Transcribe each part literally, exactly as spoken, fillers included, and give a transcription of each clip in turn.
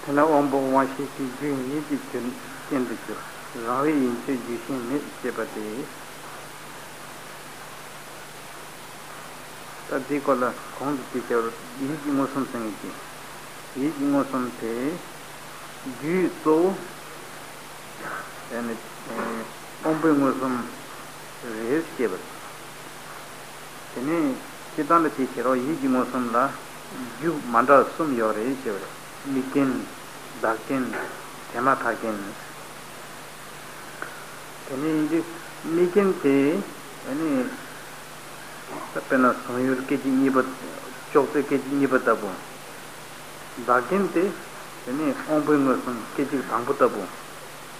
དེས་ན་དབང་པོ་དབང་ཤེས་ཀྱི་རྒྱུ་ཡིད་ཀྱི་རྐྱེན་དུ་གྱུར། རང་རིག་ཡིན་ཕྱིར་རྒྱུ་གཞན་མེད་ཅེས་པ་སྟེ། ད་འདིའི་སྐོར་ལ་གོང་དུ་དེ་བྱ་བར་ཡིད་ཀྱི་མངོན་སུམ་ཟེར་མཁན་གྱི། ཡིད་ཀྱི་མངོན་སུམ་དེ་རྒྱུའི་གཙོ་བོ་ཨ་ནི་དབང་པོའི་མངོན་སུམ་རེད་ཅེས་པ། དེ་ནས་སྤྱིར་བཏང་ལ་དེ་བྱེད་རོགས། ཡིད་ཀྱི་མངོན་སུམ་ལ་རྒྱུ་མ་འདྲ་གསུམ་ཡོད་རེད་ཅེས་པ་རེད། དམིགས་རྐྱེན། བདག་རྐྱེན། དེ་མ་ཐག་རྐྱེན། དེ་ནས་ཡིན་དུས་དམིགས་རྐྱེན་དེ་ཨ་ནི་ད་དཔེར་ན་གཟུང་ཡུལ་སྐད་ཅིག་གཉིས་པ། ཅོག་ཙེ་སྐད་ཅིག་གཉིས་པ་ལྟ་བུ། བདག་རྐྱེན་དེ་དེ་ནས་དབང་པོའི་མངོན་སུམ་སྐད་ཅིག་དང་པོ་ལྟ་བུ།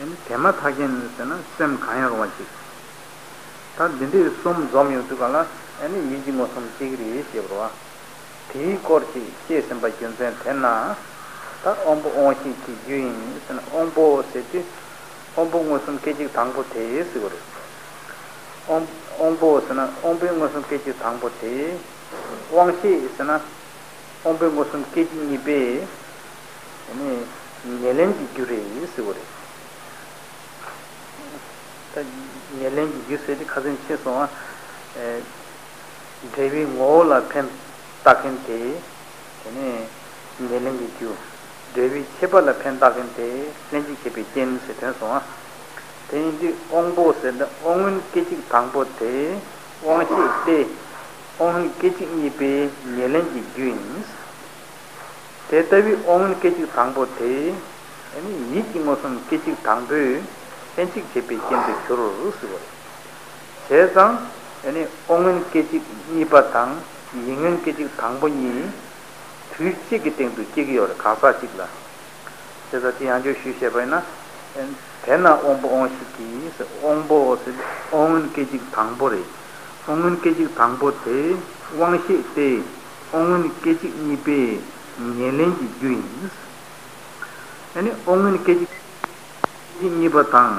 ཨ་ནི་དེ་མ་ཐག་རྐྱེན་ཟེར་ན་སེམས་གང་ཡང་རུང་བ་ཅིག་ད་འདི་འདྲའི་གསུམ་འཛོམས་ཡོང་དུས་ག་ལ་ཨ་ནི་ཡིད་ཀྱི་མངོན་སུམ་གཅིག་རེད་ཞེས་པ་རེད་བ། དེའི་སྐོར་ཅིག་བཤད་ཟིན་པ་རྒྱུ་མཚན་དེ་ན། ད་དབང་པོ་དབང་ཤེས་ཀྱི་རྒྱུ་ཡིན་ཟེར་ན། དབང་པོ་ཟེར་དུས་དབང་པོ་མངོན་སུམ་སྐད་ཅིག་དང་པོ་དེ་ཟེར་བ་རེད། དབང་དབང་པོ་ཟེར་ན་དབང་པོའི་མངོན་སུམ་སྐད་ཅིག་དང་པོ་དེ། དབང་ཤེས་ཟེར་ན་དབང་པོའི་མངོན་སུམ་སྐད་ཅིག་གཉིས་པའི་ཨ་ནི་ཉེར་ལེན་གྱི་རྒྱུ་རེད་ཟེར་བ་རེད། ད་ཉེར་ལེན་གྱི་རྒྱུ་ཟེར་དེ་ཁ་སང་ཕྱིན་སོང་ང་། ཨེ། འབྲས་བུའི་ངོ་བོ་ལ་ཕན་བཏགས་མཁན་དེ། དེ་ནས་ཉེར་ལེན་གྱི་རྒྱུ། འབྲས་བུའི་ཁྱད་པར་ལ་ཕན་བཏགས་མཁན་དེ་ལྷན་ཅིག་བྱེད་པའི་རྐྱེན་ཟེར་ཐོན་སོང་ང་། དེ་ཡིན་དུས་དབང་པོ་ཟེར་འདི་དབང་མངོན་སྐད་ཅིག་དང་པོ་དེ་དབང་ཤེས་ཏེ། དབང་མངོན་སྐད་ཅིག་གཉིས་པའི་ཉེར་ལེན་གྱི་རྒྱུ་ཡིན། དེ་ལྟ་བུའི་དབང་མངོན་སྐད་ཅིག་དང་པོ་དེ། ཨ་ནི་ཡིད་ཀྱི་མངོན་སུམ་སྐད་ཅིག་དང་པོས་ལྷན་ཅིག་བྱེད་པའི་རྐྱེན་དུ་གྱུར་ཟེར་བ་རེད། བྱས་ཙང་ཨ་ནི་དབང་མངོན་སྐད་ཅིག་གཉིས་པ་དང་ཡིད་མངོན་སྐད་ཅིག་དང་པོ་གཉིས་དུས་གཅིག་གི་སྟེང་དུ་སྐྱེ་གི་ཡོད་རེད། གང་ཟག་གཅིག་ལ། བྱས་ཙང་དེ་ཡང་བསྐྱར་ཞུས་བཤད་པ་ཡིན་ན། དེས་ན་དབང་པོ་དབང་ཤེས་ཀྱི་དབང་པོ་ཟེར་དབང་མངོན་སྐད་ཅིག་དང་པོ་རེད། དབང་མངོན་སྐད་ཅིག་དང་པོ་དེ་དབང་ཤེས་ཏེ། དབང་མངོན་སྐད་ཅིག་གཉིས་པའི་ཉེར་ལེན་གྱི་རྒྱུ་ཡིན། ཨ་ནི་དབང་མངོན་སྐད་ཅིག་གཉིས་པ་དང་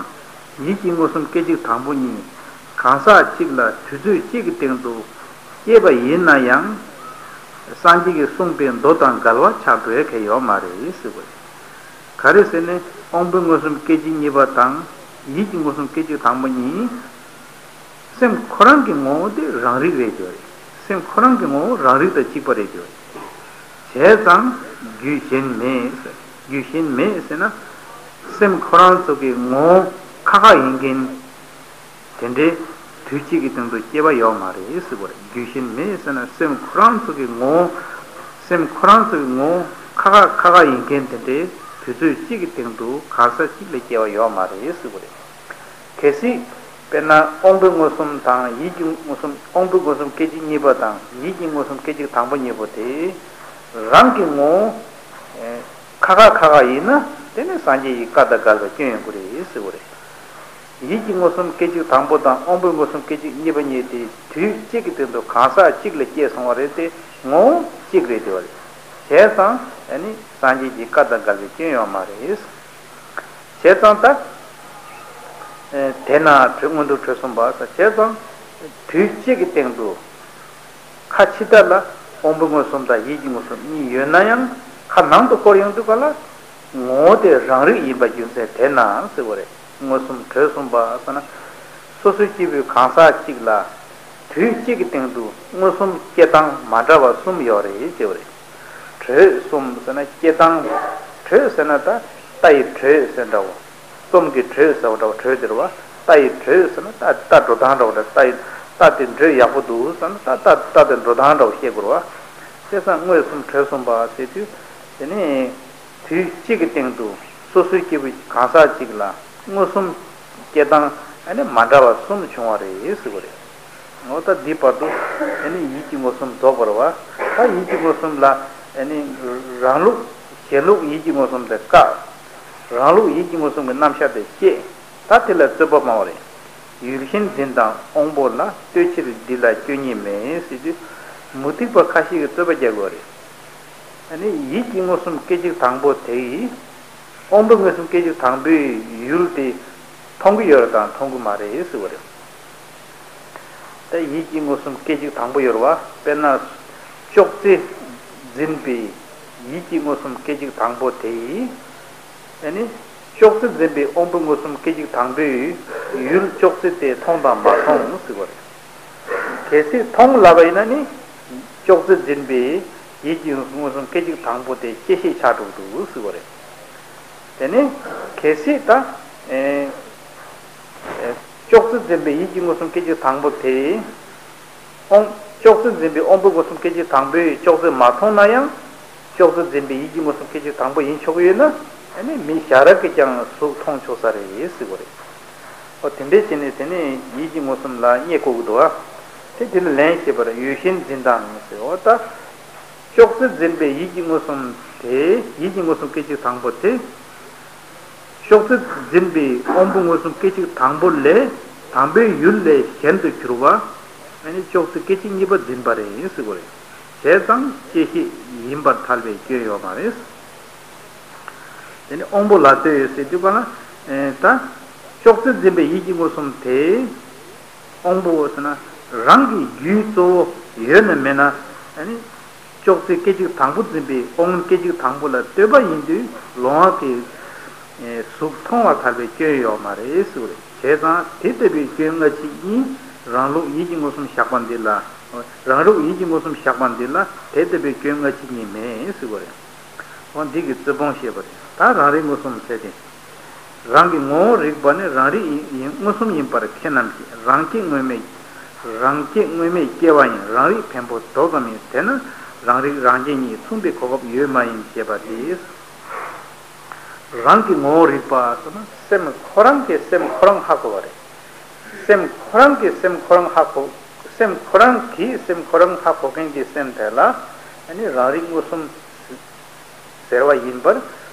ཡིད་ཀྱི་མངོན་སུམ་སྐད་ཅིག་དང་པོ་གཉིས་གང་ཟག་གཅིག་ལ་དུས་ཚོད་གཅིག་གི་སྟེང་དུ་སྐྱེས་པ་ཡིན་ན་ཡང་། སངས་རྒྱས་ཀྱིས་གསུངས་པའི་མདོ་དང་འགལ་བ་ཆགས་འགྲོ་ཡ་གང་ཡང་ཡོད་མ་རེད་ཟེར་བ་རེད། ག་རེ་ཟེར་ན་དབང་པོའི་མངོན་སུམ་སྐད་ཅིག་གཉིས་པ་དང་ཡིད་ཀྱི་མངོན་སུམ་སྐད་ཅིག་དང་པོ་གཉིས། སེམས་ཁོ་རང་གི་ངོ་བོ་དེ་རང་རིག་རེད་ཅེས་པ་རེད། སེམས་ཁོ་རང་གི་ངོ་བོ་རང་རིག་དང་གཅིག་པ་རེད་ཅེས་པ་རེད། བྱས་ཙང་རྒྱུ་གཞན་མེད་ཟེར། རྒྱུ་གཞན་མེད་ཟེར་ན། སེམས་ཁོ་རང་ཚོ་གི་ངོ་བོ་ཁ་ཁ་ཡིན་མཁན་དེ་འདྲའི་དུས་གཅིག་གི་སྟེང་དུ་སྐྱེ་བ་ཡོད་མ་རེད་ཟེར་བ་རེད། རྒྱུ་གཞན་མེད་ཟེར་ན་སེམས་ཁོ་རང་ཚོ་གི་ངོ་བོ། སེམས་ཁོ་རང་ཚོ་གི་ངོ་བོ་ཁ་ཁ་ཁ་ཁ་ཡིན་མཁན་དེ་འདྲའི་དུས་ཚོད་གཅིག་གི་སྟེང་དུ་གང་ཟག་གཅིག་ལ་སྐྱེ་བ་ཡོད་མ་རེད་ཟེར་བ་རེད། གལ་སྲིད། དཔེར་ན་དབང་པོའི་མངོན་སུམ་དང་ཡིད་ཀྱི་མངོན་སུམ། དབང་པོའི་མངོན་སུམ་སྐད་ཅིག་གཉིས་པ་དང་ཡིད་ཀྱི་མངོན་སུམ་སྐད་ཅིག་དང་པོ་གཉིས་པོ་དེ། རང་གི་ངོ་བོ་ཁ་ཁ་ཁ་ཁ་ཡིན་ན་དེ་ནི་སངས་རྒྱས་ཀྱི་བཀའ་དང་འགལ་བའི་སྐྱོན་ཡོང་གི་རེད་ཟེར་བ་རེད། ཡིད་ཀྱི་མངོན་སུམ་སྐད་ཅིག་དང་པོ་དང་དབང་པོའི་མངོན་སུམ་སྐད་ཅིག་གཉིས་པ་གཉིས་དེ་དུས་གཅིག་གི་སྟེང་དུ་གང་ཟག་གཅིག་ལ་སྐྱེས་སོང་བ་རེད་དེ་ངོ་བོ་གཅིག་རེད་དེ་བ་རེད། བྱས་ཙང་ཨ་ནི་སངས་རྒྱས་ཀྱི་བཀའ་དང་འགལ་བའི་སྐྱོན་ཡོད་མ་རེད། བྱས་ཙང་ད། དེས་ན་གྲོལ་མངོན་རྟོགས་གྲོལ་གསུམ་པ་ཟེར། བྱས་ཙང་དུས་གཅིག་གི་སྟེང་དུ་ཁ་ཕྱི་ལྟར་ལ་དབང་པོའི་མངོན་སུམ་དང་ཡིད་ཀྱི་མངོན་སུམ་གཉིས་ཡོད་ན་ཡང་ཁ་ནང་དུ་བསྐོར་ཡོང་དུས་ག་ལ་ངོ་བོ་དེ་རང་རིག་ཡིན་པ་རྒྱུ་མཚན་དེས་ན་ཟེར་བ་རེད། མངོན་སུམ་གྲོལ་གསུམ་པ་ཟེར་ན། སོ་སོའི་སྐྱེས་བུ་གང་ཟག་གཅིག་ལ་དུས་གཅིག་གི་སྟེང་དུ་མངོན་སུམ་སྐྱེ་སྟངས་མ་འདྲ་བ་གསུམ་ཡོད་རེད་ཅེས་པ་རེད། གྲོལ་གསུམ་ཟེར་ན་སྐྱེ་སྟངས། གྲོལ་ཟེར་ན་ད་རྟ་ཡི་དྲོད་ཟེར་འདྲ་བོ། རྩོམ་གྱི་དྲོད་ཟེར་བ་འདྲ་བོ། དྲོད་དེ་རེད་བ། རྟ་ཡི་དྲོད་ཟེར་ན་རྟ་རྟ་འགྲོ་སྟངས་འདྲ་བོ་འདྲ། རྟ་ཡི་རྟ་དེ་འགྲོས་ཡག་པོ་འདུག་ཟེར་ན་ད་རྟ་རྟ་དེ་འགྲོ་སྟངས་འདྲ་བོ་བཤད་དགོས་རེད་བ། བྱས་ཙང་མངོན་སུམ་གྲོལ་གསུམ་པ་ཟེར་དུས་དེ་ནི་དུས་གཅིག་གི་སྟེང་དུ་སོ་སོའི་སྐྱེས་བུ་གང་ཟག་གཅིག་ལ་མངོན་སུམ་སྐྱེ་སྟངས་ཨ་ནི་མ་འདྲ་བ་གསུམ་བྱུང་བ་རེད་ཟེར་བ་རེད། འོ་ད་འདི་བར་དུ་ཨ་ནི་ཡིད་ཀྱི་མངོན་སུམ་རྫོགས་པ་རེད་བ། ད་ཡིད་ཀྱི་མངོན་སུམ་ལ་ཨ་ནི་རང་ལུགས་གཞན་ལུགས་ཡིད་ཀྱི་མངོན་སུམ་དེ་བཀག་རང་ལུགས་ཡིད་ཀྱི་མངོན་སུམ་གྱི་རྣམ་གཞག་དེ་བཤད། ད་དེ་ལ་རྩོད་པ་སྨྲ་བ་རེད། ཡུལ་གཞན་འཛིན་དང་དབང་པོ་ལ། ལྟོས་ཕྱིར་འདི་ལ་སྐྱོན་གཉིས་མེད་ཟེར་དུས་མུ་སྟེགས་པ་ཁ་ཤས་ཀྱིས་རྩོད་པ་རྒྱག་གི་ཡོད་རེད། ཨ་ནི་ཡིད་ཀྱི་མངོན་སུམ་སྐད་ཅིག་དང་པོ་དེ་ཡིས་དབང་པོའི་མངོན་སུམ་སྐད་ཅིག་དང་པོའི་ཡུལ་དེ་མཐོང་གི་ཡོད་རེད་དང་མཐོང་གི་མ་རེད་ཟེར་བ་རེད། ད་ཡིད་ཀྱི་མངོན་སུམ་སྐད་ཅིག་དང་པོ་ཡོད་རེད་བ། དཔེར་ན་ཅོག་ཙེ་འཛིན་པའི་ ཡིད་ཀྱི་མངོན་སུམ་སྐད་ཅིག་དང་པོ་དེ། ཨ་ནི། ཅོག་ཙེ་འཛིན་པའི་དབང་པོའི་མངོན་སུམ་སྐད་ཅིག་དང་པོའི་ཡུལ་ཅོག་ཙེ་དེ་མཐོང་དང་མ་མཐོང་ཟེར་བ་རེད། གལ་སྲིད་མཐོང་ལབ་པ་ཡིན་ན་ནི། ཅོག་ཙེ་འཛིན་པའི་ཡིད་ཀྱི་མངོན་སུམ་སྐད་ཅིག་དང་པོ་དེ་བཅད་ཤེས་ཆགས་འགྲོ་གི་འདུག་ཟེར་བ་རེད། དེ་ནི། གལ་སྲིད་ད། ཨེ། ཨེ། ཅོག་ཙེ་འཛིན་པའི་ཡིད་ཀྱི་མངོན་སུམ་སྐད་ཅིག་དང་པོ་དེ། དབང་། ཅོག་ཙེ་འཛིན་པའི་དབང་པོའི་མངོན་སུམ་སྐད་ཅིག་དང་པོས་ཅོག་ཙེ་མ་མཐོང་ན་ཡང་། ཅོག་ཙེ་འཛིན་པའི་ཡིད་ཀྱི་མངོན་སུམ་སྐད་ཅིག་དང་པོ་ཡིན་ཆོག་གི་ཡོད་ན། ཨ་ནི་མི་གཞན་རང་གིས་ཀྱང་གཟུགས་མཐོང་ཆོག་ས་རེད་ཟེར་བ་རེད། ཨོ་དེ་འདྲས་བྱས་ནས་དེ་ནས་ཡིད་ཀྱི་མངོན་སུམ་ལ་བསྙད་དགོས་ཀྱི་འདུག་ཨ། དེ་དེ་ལ་ལན་བྱེད་པར་ཡུལ་གཞན་འཛིན་སྟངས་ཟེར། ཨོ་ད། ཅོག་ཙེ་འཛིན་པའི་ཡིད་ཀྱི་མངོན་སུམ་དེ། ཡིད་ཀྱི་མངོན་སུམ་སྐད་ཅིག་དང་པོ་དེ། ཅོག་ཙེ་འཛིན་པའི་དབང་པོ་མངོན་སུམ་སྐད་ཅིག་དང་པོ་ལས། དང་པོའི་ཡུལ་ལས་གཞན་དུ་གྱུར་པ། ཨ་ནི་ཅོག་ཙེ་སྐད་ཅིག་གཉིས་པ་འཛིན་པ་རེད་ཟེར་བ་རེད། བྱས་ཙང་བཅད་ཤེས་ཡིན་པར་ཐལ་བའི་སྐྱོན་ཡོད་མ་རེད། དེ་ནི་དབང་པོ་ལ་ལྟོས་ཡོད་ཟེར་དུས་ག་ལ། ཨེ། ད། ཅོག་ཙེ་འཛིན་པའི་ཡིད་ཀྱི་མངོན་སུམ་དེ། དབང་པོ་ཟེར་ན། རང་གི་རྒྱུའི་གཙོ་བོ་ཡོད་ན་མེད་ན། ཨ་ནི། ཅོག་ཙེ་སྐད་ཅིག་དང་པོ་འཛིན་པའི་དབང་མངོན་སྐད་ཅིག་དང་པོ་ལ་ལྟོས་པ་ཡིན་དུས་ལོང་བ་གི། ཨེ། གཟུགས་མཐོང་བར་ཐལ་བའི་སྐྱོན་ཡོད་མ་རེད་ཟེར་བ་རེད། བྱས་ཙང་དེ་ལྟ་བུའི་སྐྱོན་སྔ་ཕྱི་གཉིས་རང་ལུགས་ཡིད་ཀྱི་མངོན་སུམ་བཞག་པ་འདི་ལ། རང་ལུགས་ཡིད་ཀྱི་མངོན་སུམ་བཞག་པ་འདི་ལ་དེ་ལྟ་བུའི་སྐྱོན་སྔ་ཕྱི་གཉིས་མེད་ཟེར་བ་རེད། འོ་འདི་གི་རྩི་སྤོང་བཤད་པ་རེད། ད་རང་རིག་མངོན་སུམ་ཟེར་ཏེ། རང་གི་ངོ་བོ་རིག་པ་ནི་རང་རིག་ཡིན་མངོན་སུམ་ཡིན་པར་ཁས་རྣམས་ཀྱིས་རང་སྐྱེ་དངོས་མེད། རང་སྐྱེ་དངོས་མེད་སྐྱེ་བ་ཡིན། རང་རིག་བེམ་པོ་རྡོག་ཙམ་ཡིན། དེས་ན་རང་རིག་རང་སྐྱེ་གཉིས་མཚུངས་པའི་གོ་སྐབས་ཡོད་མ་ཡིན་ཞེས་པ་སྟེ། རང་གི་ངོ་བོ་རིག་པ་ཟེར་ན་སེམས་ཁོ་རང་གིས་སེམས་ཁོ་རང་ཧ་གོ་བ་རེད། སེམས་ཁོ་རང་གིས་སེམས་ཁོ་རང་ཧ་གོ། སེམས་ཁོ་རང་གིས་སེམས་ཁོ་རང་ཧ་གོ་མཁན་གྱི་སེམས་དེ་ལ་ཨ་ནི་རང་རིག་མངོན་སུམ་ཟེར་བ་ཡིན་པར་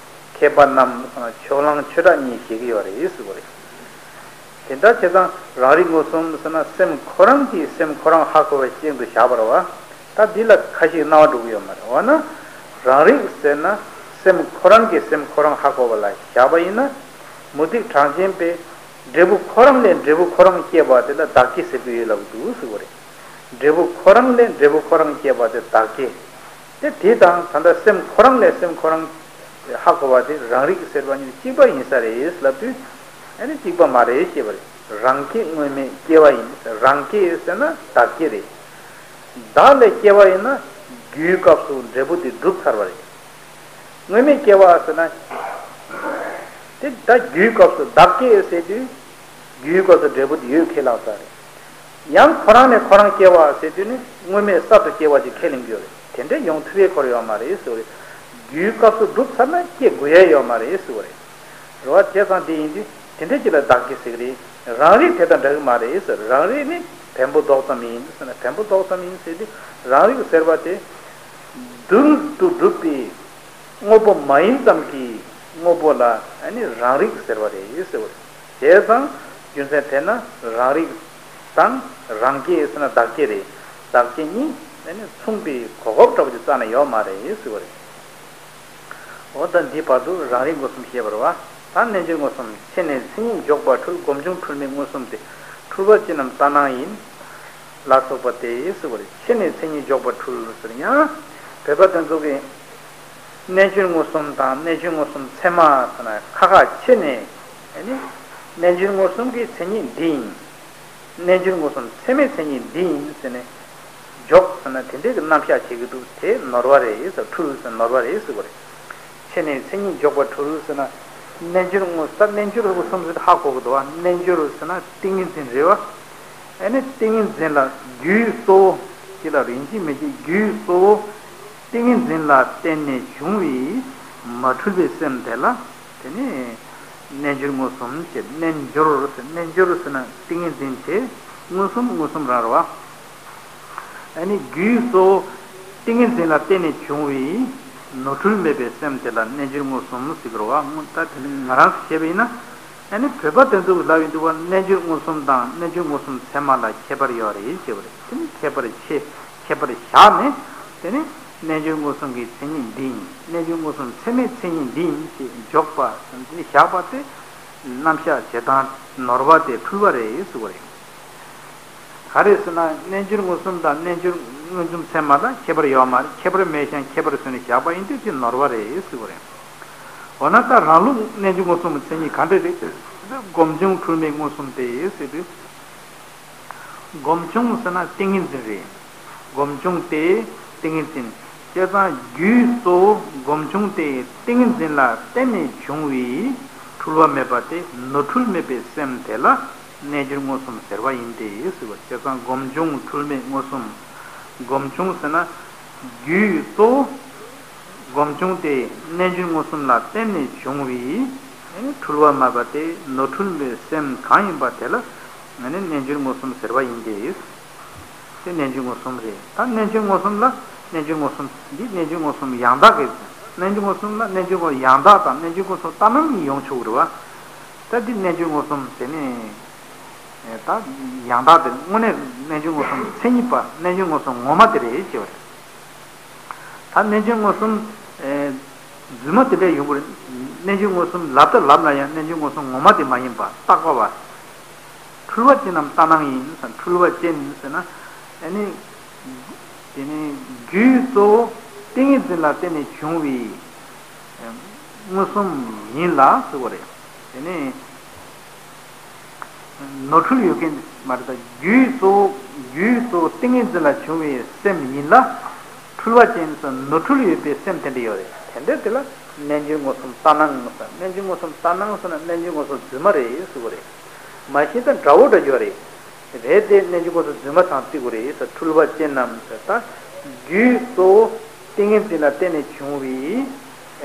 མཁས་པ་རྣམས་ཕྱོགས་གླང་ཆོས་གྲགས་གཉིས་བཞེད་ཀྱི་ཡོད་རེད་ཟེར་བ་རེད། དེ་འདྲ་བྱས་ཙང་རང་རིག་མངོན་སུམ་ཟེར་ན་སེམས་ཁོ་རང་གིས་སེམས་ཁོ་རང་ཧ་གོ་བའི་སྟེང་དུ་བཞག་པ་རེད་བ། ད་འདི་ལ་ཁ་ཤས་སྣང་བ་འགྲོ་གི་ཡོད་མ་རེད། འོ་ན་རང་རིག་ཟེར་ན་སེམས་ཁོ་རང་གིས་སེམས་ཁོ་རང་ཧ་གོ་བ་ལ་བཞག་པ་ཡིན་ན། མུ་སྟེགས་གྲངས་ཅན་པས་འབྲས་བུ་ཁོ་རང་ལས་འབྲས་བུ་ཁོ་རང་སྐྱེས་པ་དེ་ལ་བདག་སྐྱེ་ཟེར་གྱི་ཡོད་ལབ་འདུག་ཟེར་བ་རེད། འབྲས་བུ་ཁོ་རང་ལས་འབྲས་བུ་ཁོ་རང་སྐྱེས་པ་དེ་བདག་སྐྱེ། དེ་དེ་དང་ད་ལྟ་སེམས་ཁོ་རང་ལས་སེམས་ཁོ་རང་ཧ་གོ་བ་དེ་རང་རིག་ཟེར་བ་གཉིས་གཅིག་པ་ཡིན་ས་རེད་ལབ་དུས། ཨ་ནི་གཅིག་པ་མ་རེད་ཅེས་པ་རེད། རང་སྐྱེ་དངོས་མེད་སྐྱེ་བ་ཡིན། རང་སྐྱེ་ཟེར་ན་བདག་སྐྱེ་རེད། བདག་ལས་སྐྱེ་བ་ཡིན་ན་རྒྱུའི་སྐབས་སུ་འབྲས་བུ་དེ་གྲུབ་ཚར་བ་རེད། དངོས་མེད་སྐྱེ་བ་ཟེར་ན། དེ་ད་རྒྱུའི་སྐབས་སུ་བདག་སྐྱེ་ཟེར་དུས། རྒྱུའི་སྐབས་སུ་འབྲས་བུ་དེ་ཡོད་ཁས་བླངས་ས་རེད། ཡང་ཁོ་རང་ནས་ཁོ་རང་སྐྱེ་བ་ཟེར་དུས་ནི་དངོས་མེད་གསར་དུ་སྐྱེ་བ་ཅིག་ཁས་ལེན་གྱི་ཡོད་རེད། དེ་འདྲ་ཡོང་ཐུབ་པའི་ཁོར་ཡོད་མ་རེད་ཟེར་བ་རེད། རྒྱུའི་སྐབས་སུ་གྲུབ་ཚར་ན་སྐྱེ་དགོས་ཡ་ཡོད་མ་རེད་ཟེར་བ་རེད། རེད་བ། བྱས་ཙང་དེ་ཡིན་དུས་དེ་འདྲ་ཅིག་ལ་བདག་སྐྱེ་ཟེར་གི་རེད། རང་རིག་དེ་དང་འདྲ་གི་མ་རེད་ཟེར། རང་རིག་ནི་བེམ་པོ་རྡོག་ཙམ་ཡིན་ཟེར་ན་བེམ་པོ་རྡོག་ཙམ་ཡིན་ཟེར་དུས་རང་རིག་ཟེར་བ་དེ། རྡུལ་དུ་གྲུབ་པའི་དངོས་པོ་མ་ཡིན་ཙམ་གྱི་དངོས་པོ་ལ་ཨ་ནི་རང་རིག་ཟེར་བ་རེད་ཟེར་བ་རེད། བྱས་ཙང་རྒྱུ་མཚན་དེས་ན་རང་རིག་དང་རང་སྐྱེ་ཟེར་ན་བདག་སྐྱེ་རེད། བདག་སྐྱེ་གཉིས་ཨ་ནི་མཚུངས་པའི་གོ་སྐབས་འདྲ་པོ་ཅིག་རྩ་ནས་ཡོད་མ་རེད་ཟེར་བ་རེད། འོ་ད་འདི་བར་དུ་རང་རིག་མངོན་སུམ་བཤད་པ་རེད་བ། ད་རྣལ་འབྱོར་མངོན་སུམ། ཕྱི་ནས་མཚན་ཉིད་འཇོག་པ་འཁྲུལ། སྒོམ་བྱུང་འཁྲུལ་མེད་མངོན་སུམ་སྟེ། འཁྲུལ་པ་ཅི་རྣམས་ལྟར་སྣང་ཡིན། ལ་སོགས་པ་སྟེ་ཟེར་བ་རེད། ཕྱི་ནས་མཚན་ཉིད་འཇོག་པ་འཁྲུལ་ཟེར་ཡང་། བོད་པ་དེ་ཚོ་གིས་རྣལ་འབྱོར་མངོན་སུམ་དང་རྣལ་འབྱོར་མངོན་སུམ་ཚད་མ་ཟེར་ན་ཁ་ཁ་ཕྱི་ནས། ཨ་ནི། རྣལ་འབྱོར་མངོན་སུམ་གྱི་མཚན་ཉིད་འདི་ཡིན། རྣལ་འབྱོར་མངོན་སུམ་ཚད་མའི་མཚན་ཉིད་འདི་ཡིན་ཟེར་ནས། འཇོག་ཟེར་ན་དེ་འདྲའི་གི་རྣམ་གཞག་བྱེད་ཀྱི་འདུག་དེ་ནོར་བ་རེད་ཟེར། འཁྲུལ་ཟེར་ནོར་བ་རེད་ཟེར་བ་རེད། ཕྱི་ནས་མཚན་ཉིད་འཇོག་པ་འཁྲུལ་ཟེར་ན། རྣལ་འབྱོར་མངོན་སུམ། རྣལ་འབྱོར་མངོན་སུམ་ཟེར་ཧ་གོ་གི་འདུག་བ། རྣལ་འབྱོར་ཟེར་ན་ཏིང་ངེ་འཛིན་རེད་བ། ཨ་ནི་ཏིང་ངེ་འཛིན་ལ་རྒྱུའི་གཙོ་བོ། དེ་ལ་རིན་གྱིས་མི་བརྗོད། རྒྱུའི་གཙོ་བོ་ཏིང་ངེ་འཛིན་ལ་བརྟེན་ནས་བྱུང་བའི་མ་འཁྲུལ་པའི་སེམས་དེ་ལ། དེ་ནི་རྣལ་འབྱོར་མངོན་སུམ་ཞེས། རྣལ་འབྱོར་ཟེར། རྣལ་འབྱོར་ཟེར་ན་ཏིང་ངེ་འཛིན་བྱས། མངོན་སུམ། མངོན་སུམ་རང་རེད་བ། ཨ་ནི་རྒྱུའི་གཙོ་བོ་ཏིང་ངེ་འཛིན་ལ་བརྟེན་ནས་བྱུང་བའི་ནོར་འཁྲུལ་མེད་པའི་སེམས་དེ་ལ་རྣལ་འབྱོར་མངོན་སུམ་ཟེར་གི་རེད་བ། ད་དེ་ནི་ང་རང་བཤད་པ་ཡིན་ན། ཨ་ནི་བོད་པ་དེ་ཚོ་གིས་ལབ་ཡོང་དུས་བ། རྣལ་འབྱོར་མངོན་སུམ་དང་རྣལ་འབྱོར་མངོན་སུམ་ཚད་མ་ལ་ཁྱད་པར་ཡོད་རེད་ཅེས་པ་རེད། དེ་ནི་ཁྱད་པར་ཕྱེ། ཁྱད་པར་བཞག་ནས། དེ་ནི་རྣལ་འབྱོར་མངོན་སུམ་གྱི་མཚན་ཉིད་འདི་ཡིན། རྣལ་འབྱོར་མངོན་སུམ་ཚད་མའི་མཚན་ཉིད་འདི་ཡིན་ཅེས་འཇོག་པ་དེ་བཞག་པ་དེ། རྣམ་གཞག་བྱེད་སྟངས་ནོར་བ་དེ་འཁྲུལ་བ་རེད་ཟེར་བ་རེད། ག་རེ་ཟེར་ན་རྣལ་འབྱོར་མངོན་སུམ་དང་རྣལ་འབྱོར། མངོན་སུམ་ཚད་མ་དང་ཁྱད་པར་ཡོད་མ་རེད། ཁྱད་པར་མེད་ཀྱང་ཁྱད་པར་བཟོས་ནས་བཞག་པ་ཡིན་དུས་དེ་ནོར་བ་རེད་ཟེར་བ་རེད། འོ་ན་ད་རང་ལུགས་རྣལ་འབྱོར་མངོན་སུམ་གྱི་མཚན་ཉིད་ག་འདྲ་རེད། སྒོམ་བྱུང་འཁྲུལ་མེད་མངོན་སུམ་སྟེ་ཟེར་དུས། སྒོམ་བྱུང་ཟེར་ན་ཏིང་ངེ་འཛིན་རེད། སྒོམ་བྱུང་སྟེ་ཏིང་ངེ་འཛིན། བྱས་ཙང་རྒྱུའི་གཙོ་བོ་སྒོམ་བྱུང་སྟེ་ཏིང་ངེ་འཛིན་ལ་བརྟེན་ནས་བྱུང་བའི་འཁྲུལ་བ་མེད་པ་སྟེ་ནོར་འཁྲུལ་མེད་པའི་སེམས་དེ་ལ་རྣལ་འབྱོར་མངོན་སུམ་ཟེར་བ་ཡིན་ཏེ་ཟེར་བ། བྱས་ཙང་སྒོམ་བྱུང་འཁྲུལ་མེད་མངོན་སུམ། སྒོམ་བྱུང་ཟེར་ན་རྒྱུའི་གཙོ་བོ་སྒོམ་བྱུང་སྟེ་རྣལ་འབྱོར་མངོན་སུམ་ལ་བརྟེན་ནས་བྱུང་བའི་འཁྲུལ་བ་མེད་པ་སྟེ་ནོར་འཁྲུལ་མེད་པའི་སེམས་གང་ཡིན་པ་དེ་ལ་རྣལ་འབྱོར་མངོན་སུམ་ཟེར་བ་ཡིན་ཏེ། དེ་རྣལ་འབྱོར་མངོན་སུམ་རེད། ད་རྣལ་འབྱོར་མངོན་སུམ་ལ་རྣལ་འབྱོར་མངོན་སུམ་འདི་རྣལ་འབྱོར་མངོན་སུམ་ཡང་དག་གི། རྣལ་འབྱོར་མངོན་སུམ་ལ་རྣལ་འབྱོར་མངོན་ཡང་དག་དང་རྣལ་འབྱོར་མངོན་སུམ་ལྟར་སྣང་གཉིས་ཡོང་ཆོག་གི་རེད་བ། ད་འདི་རྣལ་འབྱོར་མངོན་སུམ་དེ་ནི། ད་ཡང་དག་དེ་དངོས་གནས་རྣལ་འབྱོར་མངོན་སུམ་མཚན་ཉིད་པ་རྣལ་འབྱོར་མངོན་སུམ་ངོ་མ་དེ་རེད་ཅེས་པ་རེད། ད་རྣལ་འབྱོར་མངོན་སུམ། ཨེ། རྫུན་མ་དེ་འདྲ་ཡོང་གི་རེད། རྣལ་འབྱོར་མངོན་སུམ་ལབ་ད་ལབ་ན་ཡང་རྣལ་འབྱོར་མངོན་སུམ་ངོ་མ་དེ་མ་ཡིན་པ་རྟག་པ་བ། འཁྲུལ་བ་ཅན་ནམ་ལྟར་སྣང་ཡིན་ཟེར། འཁྲུལ་བ་ཅན་ཟེར་ན། ཨ་ནི། དེ་ནི་རྒྱུའི་གཙོ་བོ་ཏིང་ངེ་འཛིན་ལ་བརྟེན་ནས་བྱུང་བའི་མངོན་སུམ་ཡིན་ལ་ཟེར་བ་རེད། དེ་ནི། ནོར་འཁྲུལ་ཡོད་མཁན་མ་རེད། ད་རྒྱུའི་གཙོ་བོ་རྒྱུའི་གཙོ་བོ་ཏིང་ངེ་འཛིན་ལ་བྱུང་བའི་སེམས་ཡིན་ལ། འཁྲུལ་བ་ཅན་སོགས་ནོར་འཁྲུལ་ཡོད་པའི་སེམས་དེ་འདྲ་ཡོད་རེད། དེ་འདྲ་དེ་ལ་རྣལ་འབྱོར་མངོན་སུམ་ལྟར་སྣང་ཟེར། རྣལ་འབྱོར་མངོན་སུམ་ལྟར་སྣང་ཟེར་ན་རྣལ་འབྱོར་མངོན་སུམ་རྫུན་མ་རེད་ཟེར་བ་རེད། མ་གཞི་ད་འདྲ་བོ་འདྲ་ཡོད་རེད། རེད་དེ་རྣལ་འབྱོར་མངོན་སུམ་རྫུན་མ་དང་བརྩི་དགོས་རེད་ཟེར། འཁྲུལ་བ་ཅན་ནམ་ཟེར། ད་རྒྱུའི་གཙོ་བོ་ཏིང་ངེ་འཛིན་ལ་བརྟེན་ནས་བྱུང་བའི་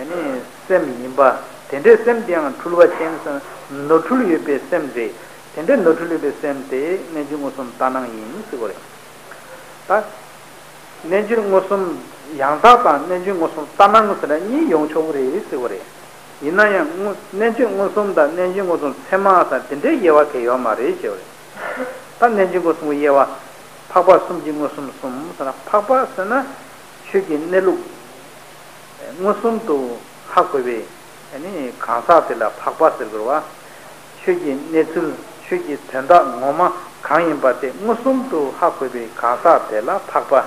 ཨ་ནི་སེམས་ཡིན་པ། དེ་འདྲའི་སེམས་དེའང་འཁྲུལ་བ་ཅན་ཟེར་ནོར་འཁྲུལ་ཡོད་པའི་སེམས་རེད། དེ་འདྲའི་ནོར་འཁྲུལ་ཡོད་པའི་སེམས་དེ་རྣལ་འབྱོར་མངོན་སུམ་ལྟར་སྣང་ཡིན་ཟེར་བ་རེད། ད་རྣལ་འབྱོར་མངོན་སུམ་ཡང་དག་དང་རྣལ་འབྱོར་མངོན་སུམ་ལྟར་སྣང་ཟེར་ན་གཉིས་ཡོང་ཆོག་གི་རེད་ཟེར་བ་རེད། ཡིན་ན་ཡང་རྣལ་འབྱོར་མངོན་སུམ་དང་རྣལ་འབྱོར་མངོན་སུམ་ཚད་མ་ཟེར་དེ་འདྲའི་དབྱེ་བ་གང་ཡོད་མ་རེད་ཅེས་པ་རེད། ད་རྣལ་འབྱོར་མངོན་སུམ་གྱི་དབྱེ་བ། འཕགས་པ་གསུམ་གྱི་མངོན་སུམ་གསུམ་ཟེར་ན། འཕགས་པ་ཟེར་ན་ཆོས་ཀྱི་གནས་ལུགས་མངོན་སུམ་དུ་ཧ་གོ་བའི་ཨ་ནི་གང་ཟག་དེ་ལ་འཕགས་པ་ཟེར་དགོས་པ། ཆོས་ཀྱི་གནས་ཚུལ་ཆོས་ཀྱི་དོན་དག་ངོ་མ་གང་ཡིན་པ་དེ་མངོན་སུམ་དུ་ཧ་གོ་བའི་གང་ཟག་དེ་ལ་འཕགས་པ།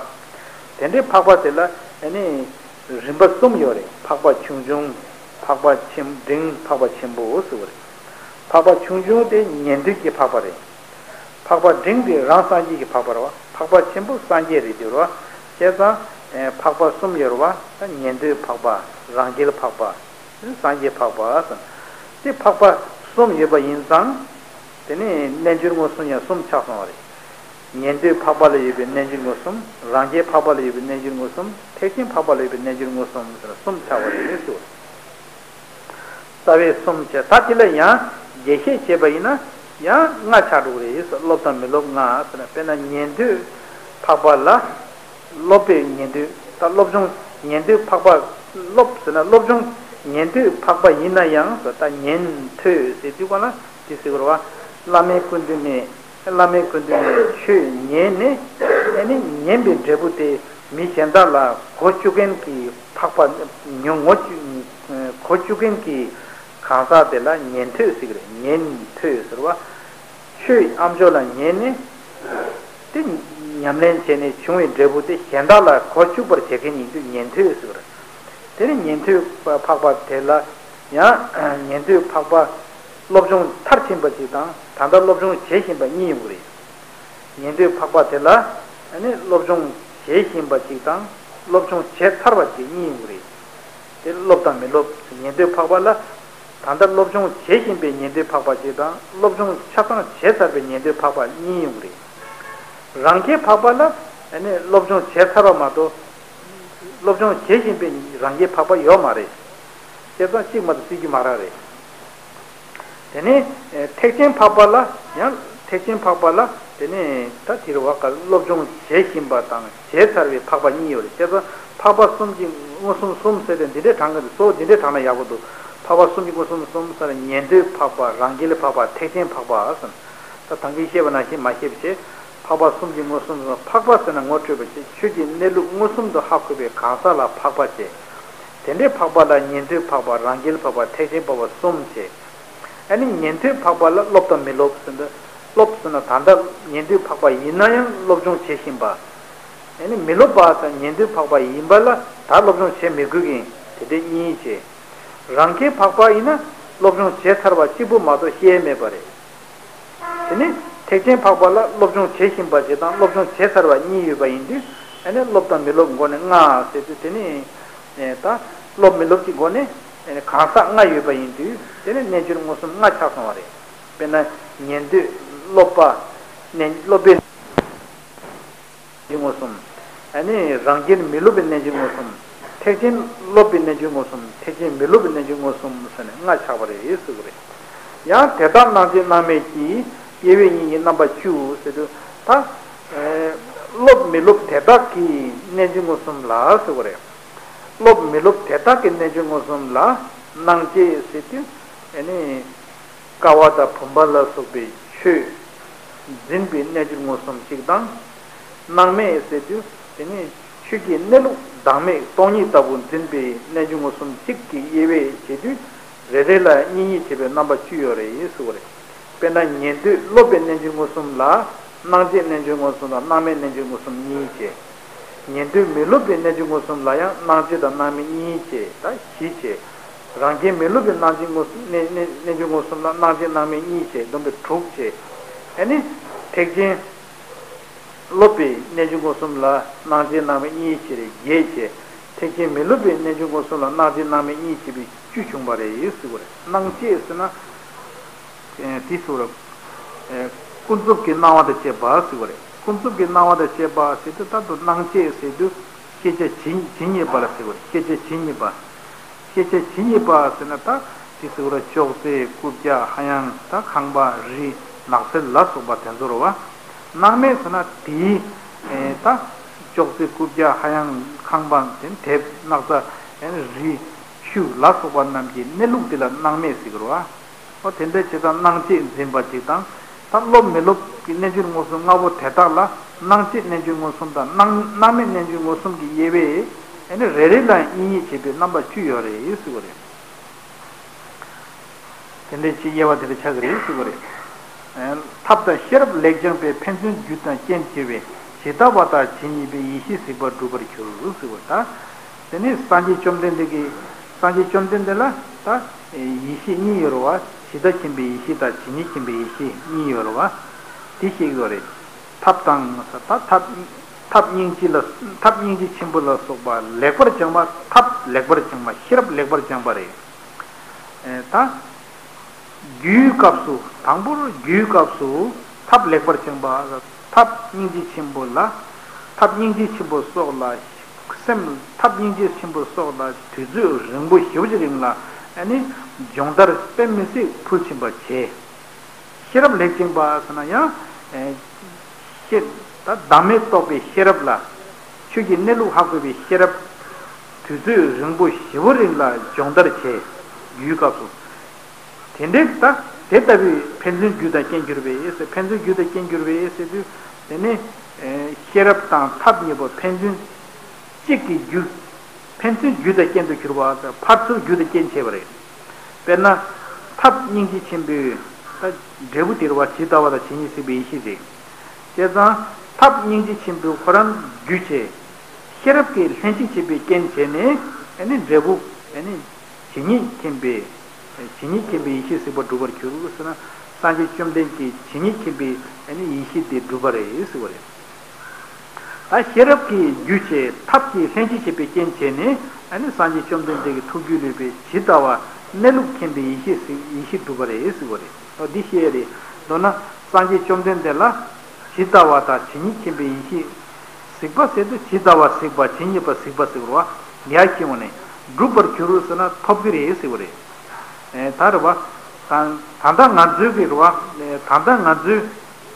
དེ་འདྲའི་འཕགས་པ་དེ་ལ་ཨ་ནི། རིམ་པ་གསུམ་ཡོད་རེད། འཕགས་པ་ཆུང་ཆུང་། འཕགས་པ་ཆེན། འབྲིང་། འཕགས་པ་ཆེན་པོ་ཟེར་བ་རེད། འཕགས་པ་ཆུང་ཆུང་དེ་ཉན་ཐོས་ཀྱི་འཕགས་པ་རེད། འཕགས་པ་འབྲིང་དེ་རང་སངས་རྒྱས་ཀྱི་འཕགས་པ་རེད་བ། འཕགས་པ་ཆེན་པོ་སངས་རྒྱས་རེད་དེ་རེད་བ། བྱས་ཙང་། ཨེ། འཕགས་པ་གསུམ་ཡོད་རེད་བ། ད་ཉན་ཐོས་འཕགས་པ། རང་རྒྱལ་འཕགས་པ། སངས་རྒྱས་འཕགས་པ་ཟེར། དེ་འཕགས་པ་གསུམ་ཡོད་པ་ཡིན་ཙང་། དེ་ནས་རྣལ་འབྱོར་མངོན་སུམ་ཡང་གསུམ་ཆགས་སོང་བ་རེད། ཉན་ཐོས་འཕགས་པ་ལ་ཡོད་པའི་རྣལ་འབྱོར་མངོན་སུམ། རང་རྒྱལ་འཕགས་པ་ལ་ཡོད་པའི་རྣལ་འབྱོར་མངོན་སུམ། ཐེག་ཆེན་འཕགས་པ་ལ་ཡོད་པའི་རྣལ་འབྱོར་མངོན་སུམ་ཟེར་གསུམ་ཆགས་པ་རེད་ཟེར། རྩ་བའི་གསུམ་བྱས། ད་དེ་ལ་ཡང་རྒྱས་བཤད་བྱས་པ་ཡིན་ན་ཡང་ལྔ་ཆགས་འགྲོ་གི་རེད་ཟེར། སློབ་དང་མི་སློབ་ལྔ་ཟེར་ན། དཔེར་ན་ཉན་ཐོས་འཕགས་པ་ལ་སློབ་པའི་ཉན་ཐོས། ད་སློབ་སྦྱོང་ཉན་ཐོས་འཕགས་པ་སློབ་ཟེར་ན་སློབ་སྦྱོང་ཉན་ཐོས་འཕགས་པ་ཡིན་ན་ཡང་ཟེར། ད་ཉན་ཐོས་ཟེར་དུས་ག་ལ་དེ་ཟེར་དགོས་རེད་བ། བླ་མའི་སྐུ་མདུན་ནས། བླ་མའི་སྐུ་མདུན་ནས་ཆོས་ཉན་ནས། ཨ་ནི་ཉན་པའི་འབྲས་བུ་དེ་མི་གཞན་དག་ལ་གོ་བཅུག་མཁན་གྱི་འཕགས་པ། ཉོ་ངོ་བཅུག་གོ་བཅུག་མཁན་གྱི་གང་ཟག་དེ་ལ་ཉན་ཐོས་ཟེར་གི་རེད། ཉན་ཐོས་ཟེར་བ། ཆོས་ཨ་མཆོག་ལ་ཉན་ནས། དེ་ཉམས་ལེན་བྱས་ནས་བྱུང་བའི་འབྲས་བུ་དེ་གཞན་དག་ལ་གོ་བཅུག་པར་བྱེད་མཁན་ཡིན་དུས་ཉན་ཐོས་ཟེར་གི་རེད། དེ་ནི་ཉན་ཐོས་འཕགས་པ་དེ་ལ་ཡང་ཉན་ཐོས་འཕགས་པ་སློབ་སྦྱོང་མཐར་ཕྱིན་པ་ཅིག་དང་ད་ལྟ་སློབ་སྦྱོང་བྱེད་བཞིན་པ་གཉིས་ཡོང་གི་རེད། ཉན་ཐོས་འཕགས་པ་དེ་ལ་ཨ་ནི་སློབ་སྦྱོང་བྱེད་བཞིན་པ་ཅིག་དང་སློབ་སྦྱོང་བྱས་ཚར་བ་ཅིག་གཉིས་ཡོང་གི་རེད། དེ་སློབ་དང་མི་སློབ། ཉན་ཐོས་འཕགས་པ་ལ་ད་ལྟ་སློབ་སྦྱོང་བྱེད་བཞིན་པའི་ཉན་ཐོས་འཕགས་པ་ཅིག་དང་སློབ་སྦྱོང་ཆ་ཚང་བྱས་ཚར་བའི་ཉན་ཐོས་འཕགས་པ་གཉིས་ཡོང་གི་རེད། རང་རྒྱལ་འཕགས་པ་ལ་ཨ་ནི་སློབ་སྦྱོང་བྱས་ཚར་བ་མ་གཏོགས། སློབ་སྦྱོང་བྱེད་བཞིན་པའི་རང་རྒྱལ་འཕགས་པ་ཡོད་མ་རེད། བྱས་ཙང་གཅིག་མ་གཏོགས་བརྩི་རྒྱུ་མ་རག་རེད། དེ་ནས་ཐེག་ཆེན་འཕགས་པ་ལ་ཡང་ཐེག་ཆེན་འཕགས་པ་ལ་དེ་ནས་ད་དེ་རུ་བ་ཀ་སློབ་སྦྱོང་བྱེད་བཞིན་པ་དང་བྱས་ཚར་བའི་འཕགས་པ་གཉིས་ཡོད་རེད། བྱས་ཙང་འཕགས་པ་གསུམ་གྱི་མངོན་སུམ་གསུམ་ཟེར་ཏེ་འདི་འདྲས་དྲངས་ཀྱི་འདུག་གཙོ་བོ་འདི་འདྲས་དྲངས་ན་ཡག་པོ་འདུག་འཕགས་པ་གསུམ་གྱི་མངོན་སུམ་གསུམ་ཟེར་ན་ཉན་ཐོས་འཕགས་པ། རང་རྒྱལ་འཕགས་པ། ཐེག་ཆེན་འཕགས་པ་ཟེར། ད་ད་གིན་བཤད་པ་ནང་བཞིན་མ་བཤད་པ་བྱས། འཕགས་པ་གསུམ་གྱི་མངོན་སུམ་སོགས། འཕགས་པ་ཟེར་ན་ངོ་སྤྲོད་པ་བྱས། ཆོས་ཀྱི་གནས་ལུགས་མངོན་སུམ་དུ་ཧ་གོ་བའི་གང་ཟག་ལ་འཕགས་པ་བྱས། དེ་འདྲའི་འཕགས་པ་ལ་ཉན་ཐོས་འཕགས་པ། རང་རྒྱལ་འཕགས་པ། ཐེག་ཆེན་འཕགས་པ་གསུམ་བྱས། ཨ་ནི་ཉན་ཐོས་འཕགས་པ་ལ་སློབ་དང་མི་སློབ་ཟེར་འདུག་སློབ་ཟེར་ན་ད་ལྟ་ཉན་ཐོས་འཕགས་པ་ཡིན་ན་ཡང་སློབ་སྦྱོང་བྱེད་བཞིན་པ། ཨ་ནི་མི་སློབ་པ་དང་ཉན་ཐོས་འཕགས་པ་ཡིན་པ་ལ་ད་སློབ་སྦྱོང་བྱེད་མི་དགོས་ཀྱིན་དེ་འདྲའི་གཉིས་བྱས། རང་རྒྱལ་འཕགས་པ་ཡིན་ན་སློབ་སྦྱོང་བྱས་ཚར་བ་གཅིག་པུ་མ་གཏོགས་བཤད་མེད་པ་རེད། དེ་ནས་ཐེག་ཆེན་འཕགས་པ་ལ་སློབ་སྦྱོང་བྱེད་བཞིན་པ་ཞིག་དང་སློབ་སྦྱོང་བྱས་ཚར་བ་གཉིས་ཡོད་པ་ཡིན་དུས། ཨ་ནི་སློབ་དང་མི་སློབ་སྒོ་ནས་ལྔ་ཟེར་དུས་དེ་ནི་ད་སློབ་མི་སློབ་ཀྱི་སྒོ་ནས་གང་ཟག་ལྔ་ཡོད་པ་ཡིན་དུས་དེ་ནི་རྣལ་འབྱོར་མངོན་སུམ་ལྔ་ཆགས་སོང་བ་རེད། དཔེར་ན་ཉན་ཐོས་སློབ་པ། ནས་སློབ་པའི་རྣལ་འབྱོར་མངོན་སུམ། ཨ་ནི་རང་རྒྱལ་མི་སློབ་པའི་རྣལ་འབྱོར་མངོན་སུམ། ཐེག་ཆེན་སློབ་པའི་རྣལ་འབྱོར་མངོན་སུམ། ཐེག་ཆེན་མི་སློབ་པའི་རྣལ་འབྱོར་མངོན་སུམ་ཟེར་ནས་ལྔ་ཆགས་པ་རེད་ཟེར་གི་རེད། ཡང་དེ་དག་སྣང་བྱེད་སྣང་མེད་ཀྱི་དབྱེ་བས་གཉིས་ཀྱི་རྣམ་པ་བཅུ་ཟེར་དུས་ད། སློབ་མི་སློབ་དེ་དག་གི་རྣལ་འབྱོར་མངོན་སུམ་ལ་ཟེར་གི་རེད། སློབ་མི་སློབ་དེ་དག་གི་རྣལ་འབྱོར་མངོན་སུམ་ལ་སྣང་བྱེད་ཟེར་དུས་ཨ་ནི། ཀ་བ་དང་བུམ་པ་ལ་སོགས་པའི་ཆོས་འཛིན་པའི་རྣལ་འབྱོར་མངོན་སུམ་གཅིག་དང་། སྣང་མེད་ཟེར་དུས་དེ་ནི་ཆོས་ཀྱི་གནས་ལུགས་བདག་མེད་སྟོང་ཉིད་ལྟ་བུ་འཛིན་པའི་རྣལ་འབྱོར་མངོན་སུམ་གཅིག་གི་དབྱེ་བས་བྱེད་དུས་རེ་རེ་ལ་གཉིས་གཉིས་བྱས་པའི་རྣམ་པ་བཅུ་ཡོད་རེད་ཟེར་བ་རེད། དཔེར་ན་ཉན་ཐོས་སློབ་པའི་རྣལ་འབྱོར་མངོན་སུམ་ལ་སྣང་བྱེད་རྣལ་འབྱོར་མངོན་སུམ་དང་སྣང་མེད་རྣལ་འབྱོར་མངོན་སུམ་གཉིས་བྱས། ཉན་ཐོས་མི་སློབ་པའི་རྣལ་འབྱོར་མངོན་སུམ་ལ་ཡང་སྣང་བྱེད་དང་སྣང་མེད་གཉིས་བྱས་ད་བཞི་བྱས། རང་རྒྱལ་མི་སློབ་པའི་སྣང་བྱེད་མངོན་སུམ་རྣལ་རྣལ་རྣལ་འབྱོར་མངོན་སུམ་ལ་སྣང་བྱེད་སྣང་མེད་གཉིས་བྱས་བསྡོམས་པས་དྲུག་བྱས། ཨ་ནི། ཐེག་ཆེན་སློབ་པའི་རྣལ་འབྱོར་མངོན་སུམ་ལ་སྣང་བྱེད་སྣང་མེད་གཉིས་བྱས་རེ་བརྒྱད་བྱས། ཐེག་ཆེན་མི་སློབ་པའི་རྣལ་འབྱོར་མངོན་སུམ་ལ་སྣང་བྱེད་སྣང་མེད་གཉིས་བྱས་པའི་བཅུ་བྱུང་བ་རེད་ཟེར་བ་རེད། སྣང་བྱེད་ཟེར་ན། དེ་ཟུར། ཀུན་རྫོབ་ཀྱི་སྣང་བ་དང་བཅས་པ་ཟེར་བ་རེད། ཀུན་རྫོབ་ཀྱི་སྣང་བ་དང་བཅས་པ་ཟེར་དུས་ད་དུ་སྣང་བྱེད་ཟེར་དུས་ཤེས་བྱ་ཇི་ཇི་སྙེད་པ་ལ་ཟེར་བ་རེད། ཤེས་བྱ་ཇི་སྙེད་པ། ཤེས་བྱ་ཇི་སྙེད་པ་ཟེར་ན་ད་དེ་ཟུར་ཅོག་ཙེ་རྐུབ་བཀྱག་ཧ་ཡང་ད་ཁང་པ་རི་ནགས་ཚལ་ལ་སོགས་པ་དེ་ཚོ་རེད་བ། སྣང་མེད་ཟེར་ན་དེའི་ད་ཅོག་ཙེ་རྐུབ་བཀྱག་ཧ་ཡང་ཁང་པ་དེ་དེབ་སྣག་ཚ་རི་ཆུ་ལ་སོགས་པ་རྣམས་ཀྱི་གནས་ལུགས་དེ་ལ་སྣང་མེད་ཟེར་གི་རེད་བ། ཨོ་དེ་འདྲ་བྱེད་དང་སྣང་བྱེད་འཛིན་པ་གཅིག་དང་། ད་སློབ་མི་སློབ་ཀྱི་རྣལ་འབྱོར་མངོན་སུམ་ལྔ་པོ་དེ་དག་ལ་སྣང་བྱེད་རྣལ་འབྱོར་མངོན་སུམ་དང་སྣང་སྣང་མེད་རྣལ་འབྱོར་མངོན་སུམ་གྱི་དབྱེ་བས་ཨ་ནི་རེ་རེ་ལ་གཉིས་གཉིས་བྱེད་པའི་རྣམ་པ་བཅུ་ཡོད་རེད་ཟེར་བ་རེད། དེ་འདྲའི་ཕྱི་དབྱེ་བ་དེ་འདྲ་ཆགས་ཀྱི་རེད་ཟེར་བ་རེད། ཐབས་དང་ཤེས་རབ་ལེགས་སྦྱངས་པས་ཕན་ཚུན་རྒྱུ་དང་རྐྱེན་གྱུར་པའི་ཇི་ལྟ་བ་དག་ཇི་སྙེད་པའི་ཡེ་ཤེས་གཟིགས་པར་འགྲུབ་པར་འགྱུར་ཟེར་བ་ད། དེ་ནི་སངས་རྒྱས་བཅོམ་ལྡན་འདས་ཀྱིས་སངས་རྒྱས་བཅོམ་ལྡན་འདས་ལ་ད་ཡེ་ཤེས་གཉིས་ཡོད་རེད་བ། ཇི་ལྟ་མཁྱེན་པའི་ཡེ་ཤེས་དང་ཇི་སྙེད་མཁྱེན་པའི་ཡེ་ཤེས་གཉིས་ཡོད་རེད་བ། དེ་བཤད་ཀྱི་ཡོད་རེད། ཐབས་དང་ད་ཐབས་ཐབས་སྙིང་རྗེ་ལ་ཐབས་སྙིང་རྗེ་ཆེན་པོ་ལ་སོགས་པ་ལེགས་པར་སྦྱངས་པ། ཐབས་ལེགས་པར་སྦྱངས་པ། ཤེས་རབ་ལེགས་པར་སྦྱངས་པ་རེད། ད། རྒྱུའི་སྐབས་སུ་དང་པོར་རྒྱུའི་སྐབས་སུ་ཐབས་ལེགས་པར་སྦྱངས་པ། ཐབས་སྙིང་རྗེ་ཆེན་པོ་ལ། ཐབས་སྙིང་རྗེ་ཆེན་པོ་སོགས་ལ། སེམས་ཐབས་སྙིང་རྗེ་ཆེན་པོ་སོགས་ལ་དུས་ཚོད་རིང་པོ་ཞེ་པོ་ཅིག་རིང་ལ་ཨ་ནི་སྦྱོང་བརྡར་དཔེ་མི་སྲིད་ཕུལ་ཕྱིན་པ་བྱས། ཤེས་རབ་ལེགས་སྦྱངས་པ་ཟེར་ན་ཡང་། ཤེས། ད་བདག་མེད་རྟོགས་པའི་ཤེས་རབ་ལ། ཆོས་ཀྱི་གནས་ལུགས་ཧ་གོ་བའི་ཤེས་རབ། དུས་ཚོད་རིང་པོ་ཞེ་པོ་རིང་ལ་སྦྱོང་བརྡར་བྱས། རྒྱུའི་སྐབས་སུ། དེ་འདྲའི་ད་དེ་ལྟ་བུའི་ཕན་ཚུན་རྒྱུ་དང་རྐྱེན་གྱུར་པའི་ཟེར། ཕན་ཚུན་རྒྱུ་དང་རྐྱེན་གྱུར་པའི་ཟེར་དུས་དེ་ནི་ཤེས་རབ་དང་ཐབས་གཉིས་པོ་ཕན་ཚུན་གཅིག་གི་རྒྱུ། ཕན་ཚུན་རྒྱུ་དང་རྐྱེན་དུ་གྱུར་པ་ཟེར། ཕར་ཚུར་རྒྱུ་དང་རྐྱེན་བྱས་པ་རེད། དཔེར་ན། ཐབས་སྙིང་རྗེ་ཆེན་པོའི་ད་འབྲས་བུ་དེ་རེད་བ། ཇི་ལྟ་བ་དང་ཇི་སྙེད་གཟིགས་པའི་ཡེ་ཤེས་རེད། བྱས་ཙང་ཐབས་སྙིང་རྗེ་ཆེན་པོའི་ཁོ་རང་རྒྱུ་བྱས། ཤེས་རབ་ཀྱིས་ལྷན་ཅིག་བྱེད་པའི་རྐྱེན་བྱས་ནས་ཨ་ནི་འབྲས་བུ་ཨ་ནི་ཇི་སྙེད་མཁྱེན་པའི་ཇི་སྙེད་མཁྱེན་པའི་ཡེ་ཤེས་གཟིགས་པར་འགྲུབ་པར་འགྱུར་ཟེར་ན། སངས་རྒྱས་བཅོམ་ལྡན་གྱིས་ཇི་སྙེད་མཁྱེན་པའི་ཨ་ནི་ཡེ་ཤེས་དེ་འགྲུབ་པ་རེད་ཟེར་བ་རེད། ད་ཤེས་རབ་ཀྱི་རྒྱུ་བྱས། ཐབས་ཀྱིས་ལྷན་ཅིག་བྱེད་པའི་རྐྱེན་བྱས་ནས་ཨ་ནི་སངས་རྒྱས་བཅོམ་ལྡན་འདས་ཀྱི་ཐུགས་རྒྱུད་ལུས་པའི་ཇི་ལྟ་བ་གནས་ལུགས་མཁྱེན་པའི་ཡེ་ཤེས་གཟིགས་ཡེ་ཤེས་འགྲུབ་པ་རེད་ཟེར་བ་རེད། འོ་འདི་བཤད་རེད། མདོར་ན་སངས་རྒྱས་བཅོམ་ལྡན་འདས་ལ་ཇི་ལྟ་བ་དང་ཇི་སྙེད་མཁྱེན་པའི་ཡེ་ཤེས་གཟིགས་པ་ཟེར་དུས་ཇི་ལྟ་བ་གཟིགས་པ་ཇི་སྙེད་པ་གཟིགས་པ་ཟེར་བ་འདི་ཡར་ཁྱེར་འོང་ནས་འགྲུབ་པར་འགྱུར་ཟེར་ན་ཐོབ་ཀྱི་རེད་ཟེར་བ་རེད། ད་རེད་བ། ད་ད་ལྟ་ང་ཚོའི་གི་རེད་བ། ད་ལྟ་ང་ཚོའི་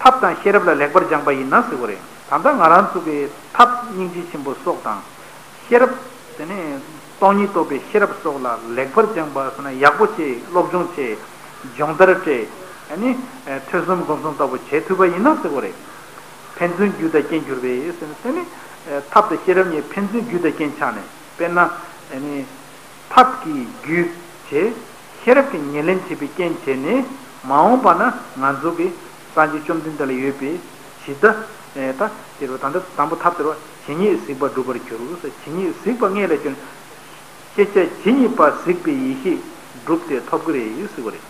ཐབས་དང་ཤེས་རབ་ལ་ལེགས་པར་སྦྱངས་པ་ཡིན་ན་ཟེར་བ་རེད། ད་ལྟ་ང་རང་ཚོ་གི་ཐབས་སྙིང་རྗེ་ཆེན་པོ་སོགས་དང་། ཤེས་རབ། དེ་ནས་སྟོང་ཉིད་རྟོགས་པའི་ཤེས་རབ་སོགས་ལ་ལེགས་པར་སྦྱངས་པ་ཟེར་ན་ཡག་པོ་བྱས། སློབ་སྦྱོང་བྱས། སྦྱོང་བརྡར་སྤྲད། ཨ་ནི་ཐོས་བསམ་སྒོམ་གསུམ་ལྟ་བུ་བྱེད་ཐུབ་པ་ཡིན་ན་ཟེར་བ་རེད། ཕན་ཚུན་རྒྱུ་དང་རྐྱེན་གྱུར་པའི་ཟེར་ན་དེ་ནི་ཐབས་དང་ཤེས་རབ་གཉིས་ཕན་ཚུན་རྒྱུ་དང་རྐྱེན་ཆགས་ནས། དཔེར་ན་ཨ་ནི་ཐབས་ཀྱི་རྒྱུ་བྱས། ཤེས་རབ་ཀྱིས་ཉེར་ལེན་བྱེད་པའི་རྐྱེན་བྱས་ནས་མ་འོངས་པ་ན་ང་ཚོ་གི་སངས་རྒྱས་བཅོམ་ལྡན་འདས་ལ་ཡོད་པའི་ཇི་ལྟ། ད་དེ་རུ་ད་ལྟ་དང་པོ་ཐབས་དེ་རུ་ ཇི་སྙེད་གཟིགས་པ་འགྲུབ་པར་འགྱུར། ཟེར་ཇི་སྙེད་གཟིགས་པ་སྔོན་ལ་བསྐྱོན། ཤེས་བྱ་ཇི་སྙེད་པ་གཟིགས་པའི་ཡེ་ཤེས་འགྲུབ་སྟེ་ཐོབ་ཀྱི་རེད་ཟེར་བ་རེད།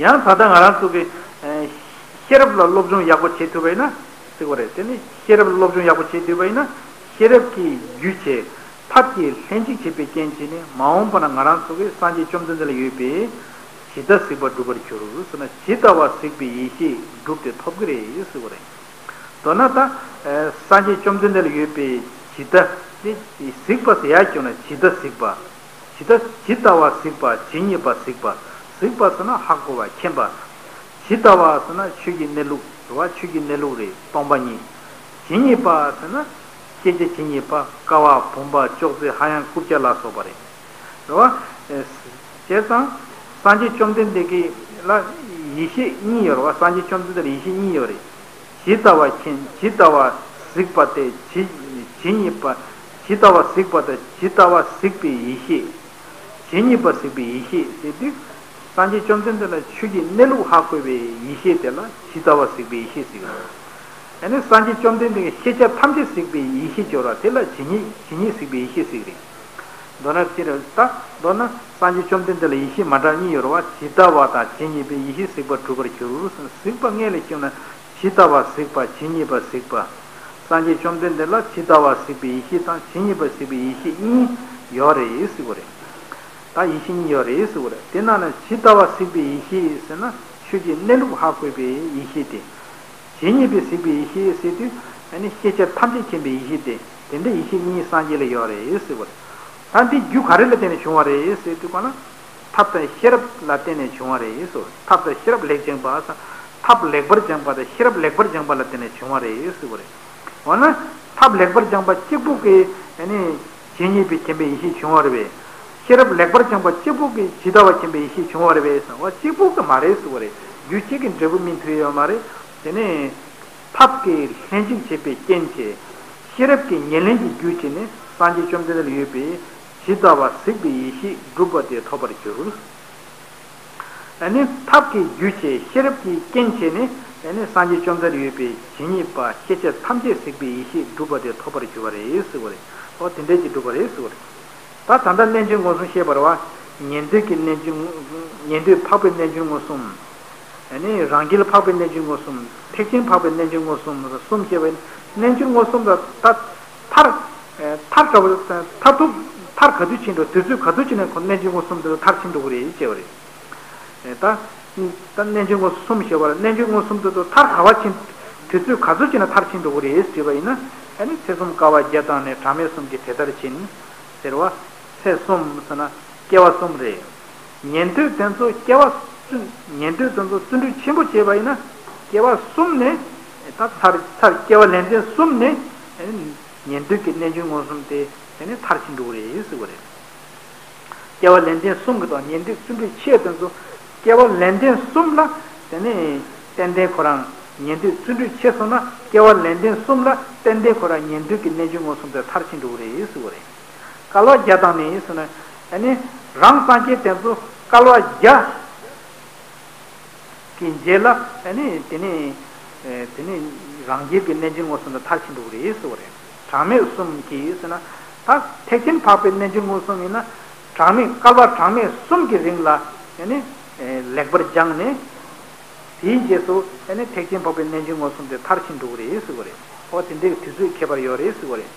ཡང་ད་ལྟ་ང་རང་ཚོ་གི་ཤེས་རབ་ལ་སློབ་སྦྱོང་ཡག་པོ་བྱེད་ཐུབ་པ་ཡིན་ན་ཟེར་བ་རེད། དེ་ནི་ཤེས་རབ་ལ་སློབ་སྦྱོང་ཡག་པོ་བྱེད་ཐུབ་པ་ཡིན་ན་ཤེས་རབ་ཀྱི་རྒྱུ་བྱས་ཐབས་ཀྱིས་ལྷན་ཅིག་བྱེད་པའི་རྐྱེན་བྱས་ནས་མ་འོངས་པ་ན་ང་རང་ཚོ་གི་སངས་རྒྱས་བཅོམ་ལྡན་འདས་ལ་ཡོད་པའི་ཇི་ལྟ་གཟིགས་པ་འགྲུབ་པར་འགྱུར་ཟེར་ན་ཇི་ལྟ་བ་གཟིགས་པའི་ཡེ་ཤེས་འགྲུབ་སྟེ་ཐོབ་ཀྱི་རེད་ཟེར་བ་རེད། མདོར་ན་ད། སངས་རྒྱས་བཅོམ་ལྡན་འདས་ལ་ཡོད་པའི་ཇི་ལྟ་དེ་གཟིགས་པ་ཟེར་ཡག་བྱུང་ན་ཇི་ལྟ་གཟིགས་པ། ཇི་ལྟ་ཇི་ལྟ་བ་གཟིགས་པ་ཇི་སྙེད་པ་གཟིགས་པ། གཟིགས་པ་ཟེར་ན་ཧ་གོ་བ་མཁྱེན་པ། ཇི་ལྟ་བ་ཟེར་ན་ཆོས་ཀྱི་གནས་ལུགས་རེད་བ། ཆོས་ཀྱི་གནས་ལུགས་རེད་སྟོང་པ་ཉིད། ཇི་སྙེད་པ་ཟེར་ན་ཤེས་བྱ་ཇི་སྙེད་པ་ཀ་བ་བུམ་པ་ཅོག་ཙེ་ཧ་ཡང་རྐུབ་བཀྱག་ལ་སོགས་པ་རེད། རེད་བ། བྱས་ཙང་། སངས་རྒྱས་བཅོམ་ལྡན་འདས་ཀྱི་ལ་ཡེ་ཤེས་གཉིས་ཡོད་རེད་བ། སངས་རྒྱས་བཅོམ་ལྡན་འདས་ལ་ཡེ་ཤེས་གཉིས་ཡོད་རེད། ཇི་ལྟ་བ་མཁྱེན་ཇི་ལྟ་བ་གཟིགས་པ་སྟེ་ཇི་ཇི་སྙེད་པ། ཇི་ལྟ་བ་གཟིགས་པ་དང་ཇི་ལྟ་བ་གཟིགས་པའི་ཡེ་ཤེས། ཇི་སྙེད་པ་གཟིགས་པའི་ཡེ་ཤེས་ཟེར་དུས། སངས་རྒྱས་བཅོམ་ལྡན་འདས་ལ་ཆོས་ཀྱི་གནས་ལུགས་ཧ་གོ་བའི་ཡེ་ཤེས་དེ་ལ་ཇི་ལྟ་བ་གཟིགས་པའི་ཡེ་ཤེས་ཟེར་གྱི་རེད། ཨ་ནི་སངས་རྒྱས་བཅོམ་ལྡན་འདས་ཀྱི་ཤེས་བྱ་ཐམས་ཅད་གཟིགས་པའི་ཡེ་ཤེས་སྦྱོར་བ་དེ་ལ་ཇི་སྙེད་ཇི་སྙེད་གཟིགས་པའི་ཡེ་ཤེས་ཟེར་གྱི་རེད། མདོར་ན་ཅི་རེད་ད། མདོར་ན་སངས་རྒྱས་བཅོམ་ལྡན་འདས་ལ་ཡེ་ཤེས་མ་འདྲ་གཉིས་ཡོད་རེད་བ། ཇི་ལྟ་བ་དང་ཇི་སྙེད་པའི་ཡེ་ཤེས་གཟིགས་པ་འགྲུབ་པར་འགྱུར། གཟིགས་པ་སྔོན་ལ་བསྐྱོན་ན་ཇི་ལྟ་བ་གཟིགས་པ་ཇི་སྙེད་པ་གཟིགས་པ། སངས་རྒྱས་བཅོམ་ལྡན་འདས་ལ་ཇི་ལྟ་བ་གཟིགས་པའི་ཡེ་ཤེས་དང་ཇི་སྙེད་པ་གཟིགས་པའི་ཡེ་ཤེས་གཉིས་ཡོད་རེད་ཟེར་བ་རེད། ད་ཡེ་ཤེས་གཉིས་ཡོད་རེད་ཟེར་བ་རེད། དེ་ནང་ནས་ཇི་ལྟ་བ་གཟིགས་པའི་ཡེ་ཤེས་ཟེར་ན་ཆོས་ཀྱི་གནས་ལུགས་ཧ་གོ་བའི་ཡེ་ཤེས་དེ། ཇི་སྙེད་པའི་གཟིགས་པའི་ཡེ་ཤེས་ཟེར་དུས་ཨ་ནི་ཤེས་བྱ་ཐམས་ཅད་མཁྱེན་པའི་ཡེ་ཤེས་དེ། དེ་འདྲ་ཡེ་ཤེས་གཉིས་སངས་རྒྱས་ལ་ཡོད་རེད་ཟེར་བ་རེད། ད་འདི་རྒྱུ་ག་རེ་ལ་བརྟེན་ནས་བྱུང་བ་རེད་ཟེར་དུས་ག་ལ། ཐབས་དང་ཤེས་རབ་ལ་བརྟེན་ནས་བྱུང་བ་རེད་ཟེར་བ་རེད། ཐབས་དང་ཤེས་རབ་ལེགས་སྦྱངས་པ་ཟེར། ཐབས་ལེགས་པར་སྦྱངས་པ་དང་ཤེས་རབ་ལེགས་པར་སྦྱངས་པ་ལ་བརྟེན་ནས་བྱུང་བ་རེད་ཟེར་བ་རེད། འོ་ན། ཐབས་ལེགས་པར་སྦྱངས་པ་གཅིག་པུ་གིས་ཨ་ནི། ཇི་སྙེད་པའི་མཁྱེན་པའི་ཡེ་ཤེས་བྱུང་བ་རེད་པས། ཤེས་རབ་ལེགས་པར་སྦྱངས་པ་གཅིག་པུ་གིས་ཇི་ལྟ་བ་མཁྱེན་པའི་ཡེ་ཤེས་བྱུང་བ་རེད་པས་ཟེར་བ་གཅིག་པུ་གིས་མ་རེད་ཟེར་བ་རེད། རྒྱུ་གཅིག་གི་འབྲས་བུ་སྨིན་ཐུབ་ཡོད་མ་རེད། དེ་ནས། ཐབས་ཀྱིས་ལྷན་ཅིག་བྱེད་པའི་རྐྱེན་བྱས། ཤེས་རབ་ཀྱི་ཉེར་ལེན་གྱི་རྒྱུ་བྱས་ནས་སངས་རྒྱས་བཅོམ་ལྡན་འདས་ལ་ཡོད་པའི་ཇི་ལྟ་བ་གཟིགས་པའི་ཡེ་ཤེས་འགྲུབ་པ་དེ་ཐོབ་པར་འགྱུར། ཨ་ནི་ཐབས་ཀྱི་རྒྱུ་བྱས་ཤེས་རབ་ཀྱི་རྐྱེན་བྱས་ནས་ཨ་ནི་སངས་རྒྱས་བཅོམ་ལྡན་འདས་ལ་ཡོད་པའི་ཇི་སྙེད་པ་ཤེས་བྱ་ཐམས་ཅད་གཟིགས་པའི་ཡེ་ཤེས་འགྲུབ་པ་དེ་ཐོབ་པར་འགྱུར་བ་རེད་ཟེར་བ་རེད། འོ་དེ་འདྲས་ཀྱིས་འགྲུབ་པ་རེད་ཟེར་བ་རེད། ད་ད་ལྟ་རྣལ་འབྱོར་མངོན་སུམ་བཤད་པ་རེད་བ། ཉན་ཐོས་ཀྱི་རྣལ་འབྱོར་ཉན་ཐོས་འཕགས་པའི་རྣལ་འབྱོར་མངོན་སུམ། ཨ་ནི་རང་རྒྱལ་འཕགས་པའི་རྣལ་འབྱོར་མངོན་སུམ། ཐེག་ཆེན་འཕགས་པའི་རྣལ་འབྱོར་མངོན་སུམ་གསུམ་བཤད་པ་ཡིན། རྣལ་འབྱོར་མངོན་སུམ་ལ་ད་མཐར། མཐར་ག་བ་མཐར་ཐུག་མཐར་ག་དུས་ཕྱིན་འགྲོ་དུས་ཚོད་ག་དུས་ཕྱིན་ན་ཁོ་རྣལ་འབྱོར་མངོན་སུམ་དེ་ཚོ་མཐར་ཕྱིན་འགྲོ་གི་རེད་ཅེས་པ་རེད། ད། ད་རྣལ་འབྱོར་མངོན་སུམ་ཞེས་པ་ལ་རྣལ་འབྱོར་མངོན་སུམ་དེ་ཚོ་མཐར་ག་བ་ཕྱིན། དུས་ཚོད་ག་ཚོད་ཅིག་ན་མཐར་ཕྱིན་འགྲོ་གི་རེད་དྲིས་པ་ཡིན་ན། ཨ་ནི་ཚེ་གསུམ་དཀའ་བ་བརྒྱད་བཏང་ནས་གྲངས་མེད་གསུམ་གྱི་དེ་ལྟར་ཕྱིན། ཟེར་བ། ཚེ་གསུམ་ཟེར་ན་སྐྱེ་བ་གསུམ་རེད། ཉན་ཐོས་དེ་ཚོ་སྐྱེ་བ་བཙུན་ཉན་ཐོས་དེ་ཚོ་བརྩོན་འགྲུས་ཆེན་པོ་བྱས་པ་ཡིན་ན། སྐྱེ་བ་གསུམ་ནས། ད་ཚར་ཚར་སྐྱེ་བ་ལེན་ལྡན་གསུམ་ནས། ཨ་ནི་ཉན་ཐོས་ཀྱི་རྣལ་འབྱོར་མངོན་སུམ་དེ་དེ་ནས་མཐར་ཕྱིན་འགྲོ་གི་རེད་ཟེར་བ་རེད། སྐྱེ་བ་ལེན་ལྡན་གསུམ་གྱི་ཐོག་ཉན་ཐོས་བརྩོན་འགྲུས་ཆེ་དེ་ཚོ། སྐྱེ་བ་ལེན་ལྡན་གསུམ་ལ་དེ་ནས་ཏན་ཏན་ཁོ་རང་ཉན་ཐོས་བརྩོན་འགྲུས་ཆེ་སོང་ན་སྐྱེ་བ་ལེན་ལྡན་གསུམ་ལ་ཏན་ཏན་ཁོ་རང་ཉན་ཐོས་ཀྱི་རྣལ་འབྱོར་མངོན་སུམ་དེ་མཐར་ཕྱིན་འགྲོ་གི་རེད་ཟེར་བ་རེད། སྐལ་བ་བརྒྱ་བཏང་ནས་ཟེར་ན། ཨ་ནི་རང་སངས་རྒྱས་དེ་ཚོ་སྐལ་བ་བརྒྱ། གི་རྗེས་ལ་ཨ་ནི་དེ་ནི། དེ་ནི་རང་རྒྱལ་གྱི་རྣལ་འབྱོར་མངོན་སུམ་དུ་མཐར་ཕྱིན་འགྲོ་གི་རེད་ཟེར་བ་རེད། གྲངས་མེད་གསུམ་གྱིས་ཟེར་ན། ད་ཐེག་ཆེན་འཕགས་པའི་རྣལ་འབྱོར་མངོན་སུམ་ཡིན་ན། གྲངས་མེད་བསྐལ་པ་གྲངས་མེད་གསུམ་གྱི་རིང་ལ་ཨ་ནི། ལེགས་པར་སྦྱངས་ནས། དེའི་རྗེས་སུ་ཨ་ནི་ཐེག་ཆེན་འཕགས་པའི་རྣལ་འབྱོར་མངོན་སུམ་དེ་མཐར་ཕྱིན་འགྲོ་གི་རེད་ཟེར་བ་རེད། འོ་དེ་འདྲའི་དུས་ཚོད་ཁྱད་པར་ཡོད་རེད་ཟེར་བ་རེད།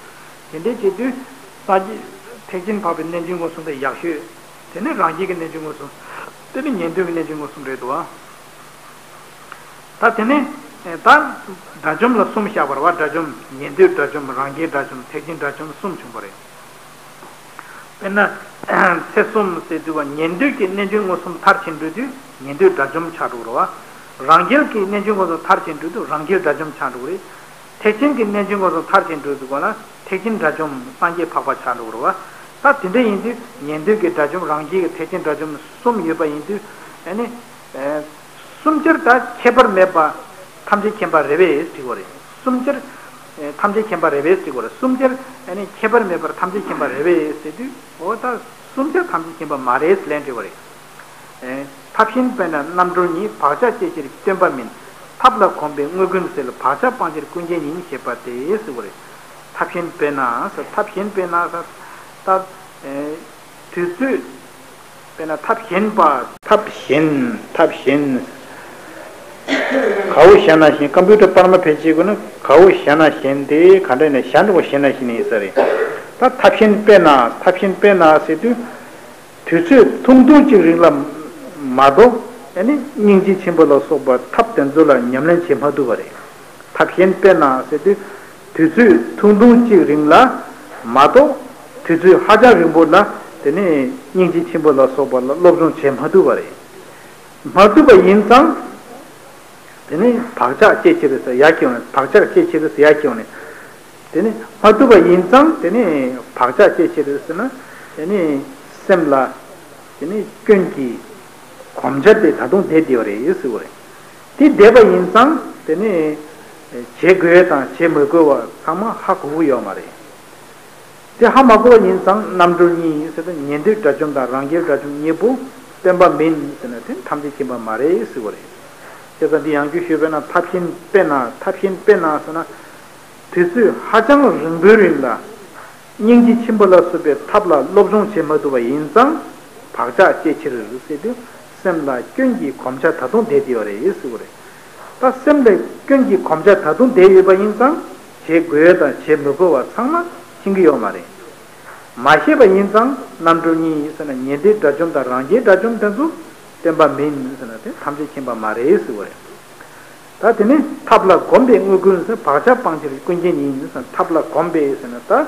དེ་འདྲའི་བྱེད་དུས། ས་ཐེག་ཆེན་འཕགས་པའི་རྣལ་འབྱོར་མངོན་སུམ་དེ་ཡག་ཤོས། དེ་ནས་རང་རྒྱལ་གྱི་རྣལ་འབྱོར་མངོན་སུམ། དེ་ནས་ཉན་ཐོས་ཀྱི་རྣལ་འབྱོར་མངོན་སུམ་རེད་འདུག་ཨ། ད་དེ་ནས་ད་དགྲ་བཅོམ་ལ་གསུམ་བཞག་པ་རེད་བ། དགྲ་བཅོམ་ཉན་ཐོས་དགྲ་བཅོམ་རང་རྒྱལ་དགྲ་བཅོམ་ཐེག་ཆེན་དགྲ་བཅོམ་གསུམ་བྱུང་བ་རེད། དཔེར་ན། ཚེ་གསུམ་ཟེར་དུས་བ་ཉན་ཐོས་ཀྱི་རྣལ་འབྱོར་མངོན་སུམ་མཐར་ཕྱིན་འགྲོ་དུས་ཉན་ཐོས་དགྲ་བཅོམ་ཆགས་འགྲོ་གི་རེད་བ། རང་རྒྱལ་གྱི་རྣལ་འབྱོར་མངོན་སུམ་མཐར་ཕྱིན་འགྲོ་དུས་རང་རྒྱལ་དགྲ་བཅོམ་ཆགས་འགྲོ་གི་རེད། ཐེག་ཆེན་གྱི་རྣལ་འབྱོར་མངོན་སུམ་མཐར་ཕྱིན་འགྲོ་དུས་གོ་ན་ཐེག་ཆེན་དགྲ་བཅོམ་སངས་རྒྱས་འཕགས་པ་ཆགས་འགྲོ་གི་རེད་བ། ད་དེ་འདྲ་ཡིན་དུས་ཉན་ཐོས་ཀྱི་དགྲ་བཅོམ་རང་རྒྱལ་གྱི་ཐེག་ཆེན་དགྲ་བཅོམ་གསུམ་ཡོད་པ་ཡིན་དུས་ཨ་ནི། གསུམ་ཆར་ད་ཁྱད་པར་མེད་པ་ཐམས་ཅད་མཁྱེན་པ་རེད་པས་དྲི་གོ་རེད། གསུམ་ཆར་ཐམས་ཅད་མཁྱེན་པ་རེད་པས་དྲི་གོ་རེད། གསུམ་ཆར་ཨ་ནི་ཁྱད་པར་མེད་པར་ཐམས་ཅད་མཁྱེན་པ་རེད་པས་ཟེར་དུས་འོ་ད་གསུམ་ཆར་ཐམས་ཅད་མཁྱེན་པ་མ་རེད་ལན་དྲི་བ་རེད། ཐབས་གཞན་དཔེར་ན་རྣམ་གྲོལ་ཉིད་བག་ཆགས་སྐྱེ་ཕྱིར་སྟོན་པ་མིན། ཐབས་ལ་གོམས་པའི་དངོས་ཀུན་གསལ། བག་ཆགས་སྤང་ཕྱིར་ཀུན་མཁྱེན་ཉིད་ཞེས་པ་སྟེ་ཟེར་བ་རེད། ཐབས་གཞན་དཔེར་ན་ཟེར། ཐབས་གཞན་དཔེར་ན་ཟེར། ད་ཨེ་དུས་ཚོད་དཔེར་ན་ཐབས་གཞན་པ། ཐབས་གཞན། ཐབས་གཞན། ག་འོ་ཞེ་ན་གཞན། ཀམ་པུ་ཊར་པར་མ་ཕལ་ཆེར་གོ་ན་ག་འོ་ཞེ་ན་གཞན་དེ་ག་འདྲ་ནས་ཞེ་ན་ག་འོ་ཞེ་ན་གཞན་ཡིན་ས་རེད། ད་ཐབས་གཞན་དཔེར་ན། ཐབས་གཞན་དཔེར་ན་ཟེར་དུས། དུས་ཚོད་ཐུང་ཐུང་ཅིག་རིང་ལ་མ་གཏོགས་ཨ་ནི་སྙིང་རྗེ་ཆེན་པོ་ལ་སོགས་པ་ཐབས་དེ་ཚོ་ལ་ཉམས་ལེན་བྱེད་མ་ཐུབ་པ་རེད། ཐབས་གཞན་དཔེར་ན་ཟེར་དུས། དུས་ཚོད་ཐུང་ཐུང་ཅིག་རིང་ལ་མ་གཏོགས་དུས་ཚོད་ཧ་ཅང་རིང་པོ་ལ་དེ་ནས་སྙིང་རྗེ་ཆེན་པོ་ལ་སོགས་པ་ལ་སློབ་སྦྱོང་བྱེད་མ་ཐུབ་པ་རེད། མ་ཐུབ་པ་ཡིན་ཙང་དེ་ནི་བག་ཆགས་སྐྱེ་ཕྱིར་ཟེར་ཡ་སྐྱེ་བ་ནས། བག་ཆགས་སྐྱེ་ཕྱིར་ཟེར་ཡ་སྐྱེ་བ་ནས། དེ་ནི་མ་ཐུབ་པ་ཡིན་ཙང་དེ་ནི་བག་ཆགས་སྐྱེ་ཕྱིར་ཟེར་ན། དེ་ནི་སེམས་ལ་དེ་ནི་སྐྱོན་གྱི་གོམས་ཆ་དེ་ད་དུང་བསྡད་བསྡད་པ་རེད་ཟེར་བ་རེད། དེ་བསྡད་པ་ཡིན་ཙང་དེ་ནི་བྱེད་དགོས་དང་བྱེད་མི་དགོས་པ་ཚང་མ་ཧ་གོ་གི་ཡོད་མ་རེད། དེ་ཧ་མ་གོ་བ་ཡིན་ཙང་རྣམ་གྲོལ་གཉིས་ཟེར་ཏེ། ཉན་ཐོས་དགྲ་བཅོམ་དང་རང་རྒྱལ་དགྲ་བཅོམ་གཉིས་པོ་བསྟན་པ་མིན་ཟེར་ན་དེ་ཐམས་ཅད་མཁྱེན་པ་མ་རེད་ཟེར་བ་རེད། བྱས་ཙང་འདི་ཡང་བསྐྱར་ཞུས་པས་ན། ཐབས་གཞན་དཔེར་ན། ཐབས་གཞན་དཔེར་ན་ཟེར་ན། དུས་ཚོད་ཧ་ཅང་རིང་པོའི་རིང་ལ་སྙིང་རྗེ་ཆེན་པོ་ལ་སོགས་པའི་ཐབས་ལ་སློབ་སྦྱོང་བྱེད་མ་ཐུབ་པ་ཡིན་ཙང་བག་ཆགས་སྐྱེ་ཕྱིར་ཟེར་དུས། སེམས་ལ་སྐྱོན་གྱི་གོམས་ཆ་ད་དུང་བསྡད་ཡོད་རེད་ཟེར་བ་རེད། ད་སེམས་ལ་སྐྱོན་གྱི་གོམས་ཆ་ད་དུང་བསྡད་ཡོད་པ་ཡིན་ཙང་བྱེད་དགོས་དང་བྱེད་མི་དགོས་པ་ཚང་མ་ཤེས་ཀྱི་ཡོད་མ་རེད། མ་ཤེས་པ་ཡིན་ཙང་རྣམ་གྲོལ་གཉིས་ཟེར་ན། ཉན་ཐོས་དགྲ་བཅོམ་དང་རང་རྒྱལ་དགྲ་བཅོམ་དེ་ཚོ་བསྟན་པ་མིན་ཟེར་ན་དེ་ཐམས་ཅད་མཁྱེན་པ་མ་རེད་ཟེར་བ་རེད། ད་དེ་ནི་ཐབས་ལ་གོམས་པས་དངོས་ཀུན་ཟེར། བག་ཆགས་སྤང་ཕྱིར་ཀུན་མཁྱེན་ཡིན་ཟེར། ཐབས་ལ་གོམས་པས་ཟེར་ན་ད།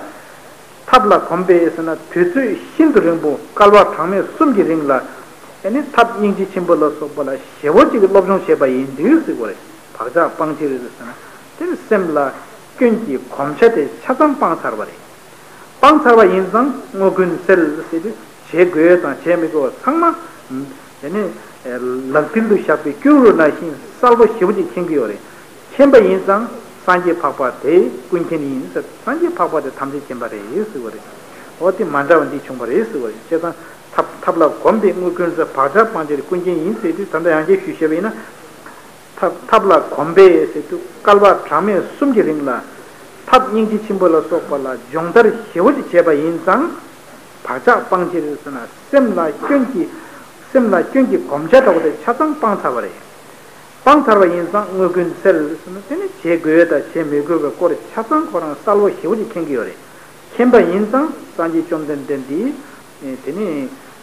ཐབས་ལ་གོམས་པས་ཟེར་ན་དུས་ཚོད་ཤིན་ཏུ་རིང་པོ་བསྐལ་པ་གྲངས་མེད་གསུམ་གྱི་རིང་ལ་ཨ་ནི་ཐབས་སྙིང་རྗེ་ཆེན་པོ་ལ་སོགས་པ་ལ་ཞེ་པོ་ཅིག་སློབ་སྦྱོང་བྱས་པ་ཡིན་དུས་ཟེར་བ་རེད། བག་ཆགས་སྤང་ཕྱིར་ཟེར་ན་དེ་ནི་སེམས་ལ་སྐྱོན་གྱི་གོམས་ཆ་དེ་ཆ་ཚང་སྤངས་ཚར་བ་རེད། སྤངས་ཚར་བ་ཡིན་ཙང་དངོས་ཀུན་གསལ་ཟེར་དུས་བྱེད་དགོས་དང་བྱེད་མི་དགོས་པ་ཚང་མ། དེ་ནི་ལག་མཐིལ་དུ་བཞག་པའི་སྐྱུ་རུ་ནང་བཞིན་གསལ་པོ་ཞེ་པོ་ཅིག་མཁྱེན་གྱི་ཡོད་རེད། མཁྱེན་པ་ཡིན་ཙང་སངས་རྒྱས་འཕགས་པ་དེ་ཀུན་མཁྱེན་ཡིན་ཟེར། སངས་རྒྱས་འཕགས་པ་དེ་ཐམས་ཅད་མཁྱེན་པ་རེད་ཟེར་བ་རེད། འོ་དེ་མ་འདྲ་བ་འདི་བྱུང་བ་རེད་ཟེར་བ་རེད། བྱས་ཙང་ཐབས་ཐབས་ལ་གོམས་པས་དངོས་ཀུན་ཟེར། བག་ཆགས་སྤང་ཕྱིར་ཀུན་མཁྱེན་ཡིན་ཟེར་དུས། ད་ལྟ་ཡང་བསྐྱར་ཞུས་བཤད་པ་ཡིན་ན། ཐབས་ཐབས་ལ་གོམས་པས་ཟེར་དུས་བསྐལ་པ་གྲངས་མེད་གསུམ་གྱི་རིང་ལ་ཐབས་སྙིང་རྗེ་ཆེན་པོ་ལ་སོགས་པ་ལ་སྦྱོང་བརྡར་ཞེ་པོ་ཅིག་བྱས་པ་ཡིན་ཙང་། བག་ཆགས་སྤང་ཕྱིར་ཟེར་ན་སེམས་ལ་སྐྱོན་གྱི་སེམས་ལ་སྐྱོན་གྱི་གོམས་ཆ་འདྲ་བོ་དེ་ཆ་ཚང་སྤངས་ཚར་བ་རེད། སྤངས་ཚར་བ་ཡིན་ཙང་དངོས་ཀུན་གསལ་ཟེར་ན་དེ་ནི་བྱེད་དགོས་དང་བྱེད་མི་དགོས་པའི་སྐོར་ཆ་ཚང་ཁོ་རང་གསལ་པོ་ཞེ་པོ་ཅིག་མཁྱེན་གྱི་ཡོད་རེད། མཁྱེན་པ་ཡིན་ཙང་སངས་རྒྱས་བཅོམ་ལྡན་འདས་འདི་དེ་ནི་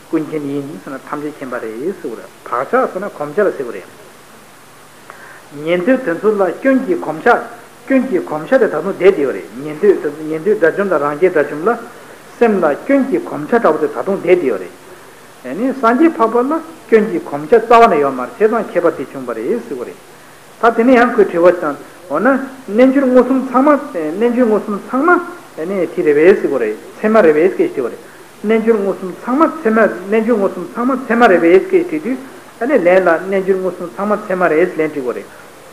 ཀུན་མཁྱེན་ཡིན་ཟེར་ན་ཐམས་ཅད་མཁྱེན་པ་རེད་ཟེར་བ་རེད། བག་ཆགས་ཟེར་ན་གོམས་ཆ་ལ་ཟེར་བ་རེད། ཉན་ཐོས་དེ་ཚོ་ལ་སྐྱོན་གྱི་གོམས་ཆ། སྐྱོན་གྱི་གོམས་ཆ་དེ་ད་དུང་བསྡད་བསྡད་པ་རེད། ཉན་ཐོས་དེ་ཉན་ཐོས་དགྲ་བཅོམ་དང་རང་རྒྱལ་དགྲ་བཅོམ་ལ་སེམས་ལ་སྐྱོན་གྱི་གོམས་ཆ་འདྲ་བོ་དེ་ད་དུང་བསྡད་བསྡད་པ་རེད། ཨ་ནི་སངས་རྒྱས་འཕགས་པ་ལ་སྐྱོན་གྱི་གོམས་ཆ་རྩ་བ་ནས་ཡོད་མ་རེད། བྱས་ཙང་མཁས་པ་དེ་བྱུང་བ་རེད་ཟེར་བ་རེད། ད་དེ་ནས་ཡང་ཁོས་དྲི་བ་བཏང་། འོ་ན་རྣལ་འབྱོར་མངོན་སུམ་ཚང་མ། རྣལ་འབྱོར་མངོན་སུམ་ཚང་མ་ཨ་ནི་དེ་རེད་པས་ཟེར་བ་རེད། ཚད་མ་རེད་པས་སྐད་ཆ་དྲི་བ་རེད། རྣལ་འབྱོར་མངོན་སུམ་ཚང་མ་ཚད་མ། རྣལ་འབྱོར་མངོན་སུམ་ཚང་མ་ཚད་མ་རེད་པས་སྐད་ཆ་དྲིས་དུས། ཨ་ནི་ལན་ལ་རྣལ་འབྱོར་མངོན་སུམ་ཚང་མ་ཚད་མ་རེད་ལན་དྲི་དགོས་རེད།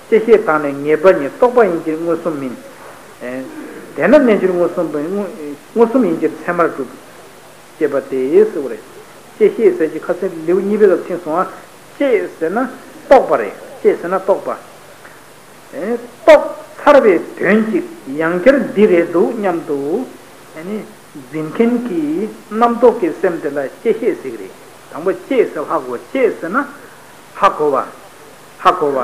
བཅད་ཤེས་དང་ནི་ངེས་པ་གཉིས། རྟོག་པ་ཡིན་ཕྱིར་མངོན་སུམ་མིན། ཨེ། དེས་ན་རྣལ་འབྱོར་མངོན་སུམ་མངོན་སུམ་ཡིན་ཕྱིར་ཚད་མར་གྲུབ། ཅེས་པ་སྟེ་ཟེར་བ་རེད། བཅད་ཤེས་ཟེར་གྱི་ཁ་སང་ལེའུ་གཉིས་པའི་ལ་ཕྱིན་སོང་ང་། བཅད་ཟེར་ན་རྟོག་པ་རེད། བཅད་ཟེར་ན་རྟོག་པ། རྟོགས་ཚར་བའི་དོན་གཅིག་ཡང་བསྐྱར་འདི་རེད་འདུག་སྙམ་དུ་འཛིན་མཁན་གྱི་རྣམ་རྟོག་གི་སེམས་དེ་ལ་བཅད་ཤེས་ཟེར་གྱི་རེད། དང་པོ་བཅད་ཟེར་ཧ་གོ། བཅད་ཟེར་ན་ཧ་གོ་བ། ཧ་གོ་བ།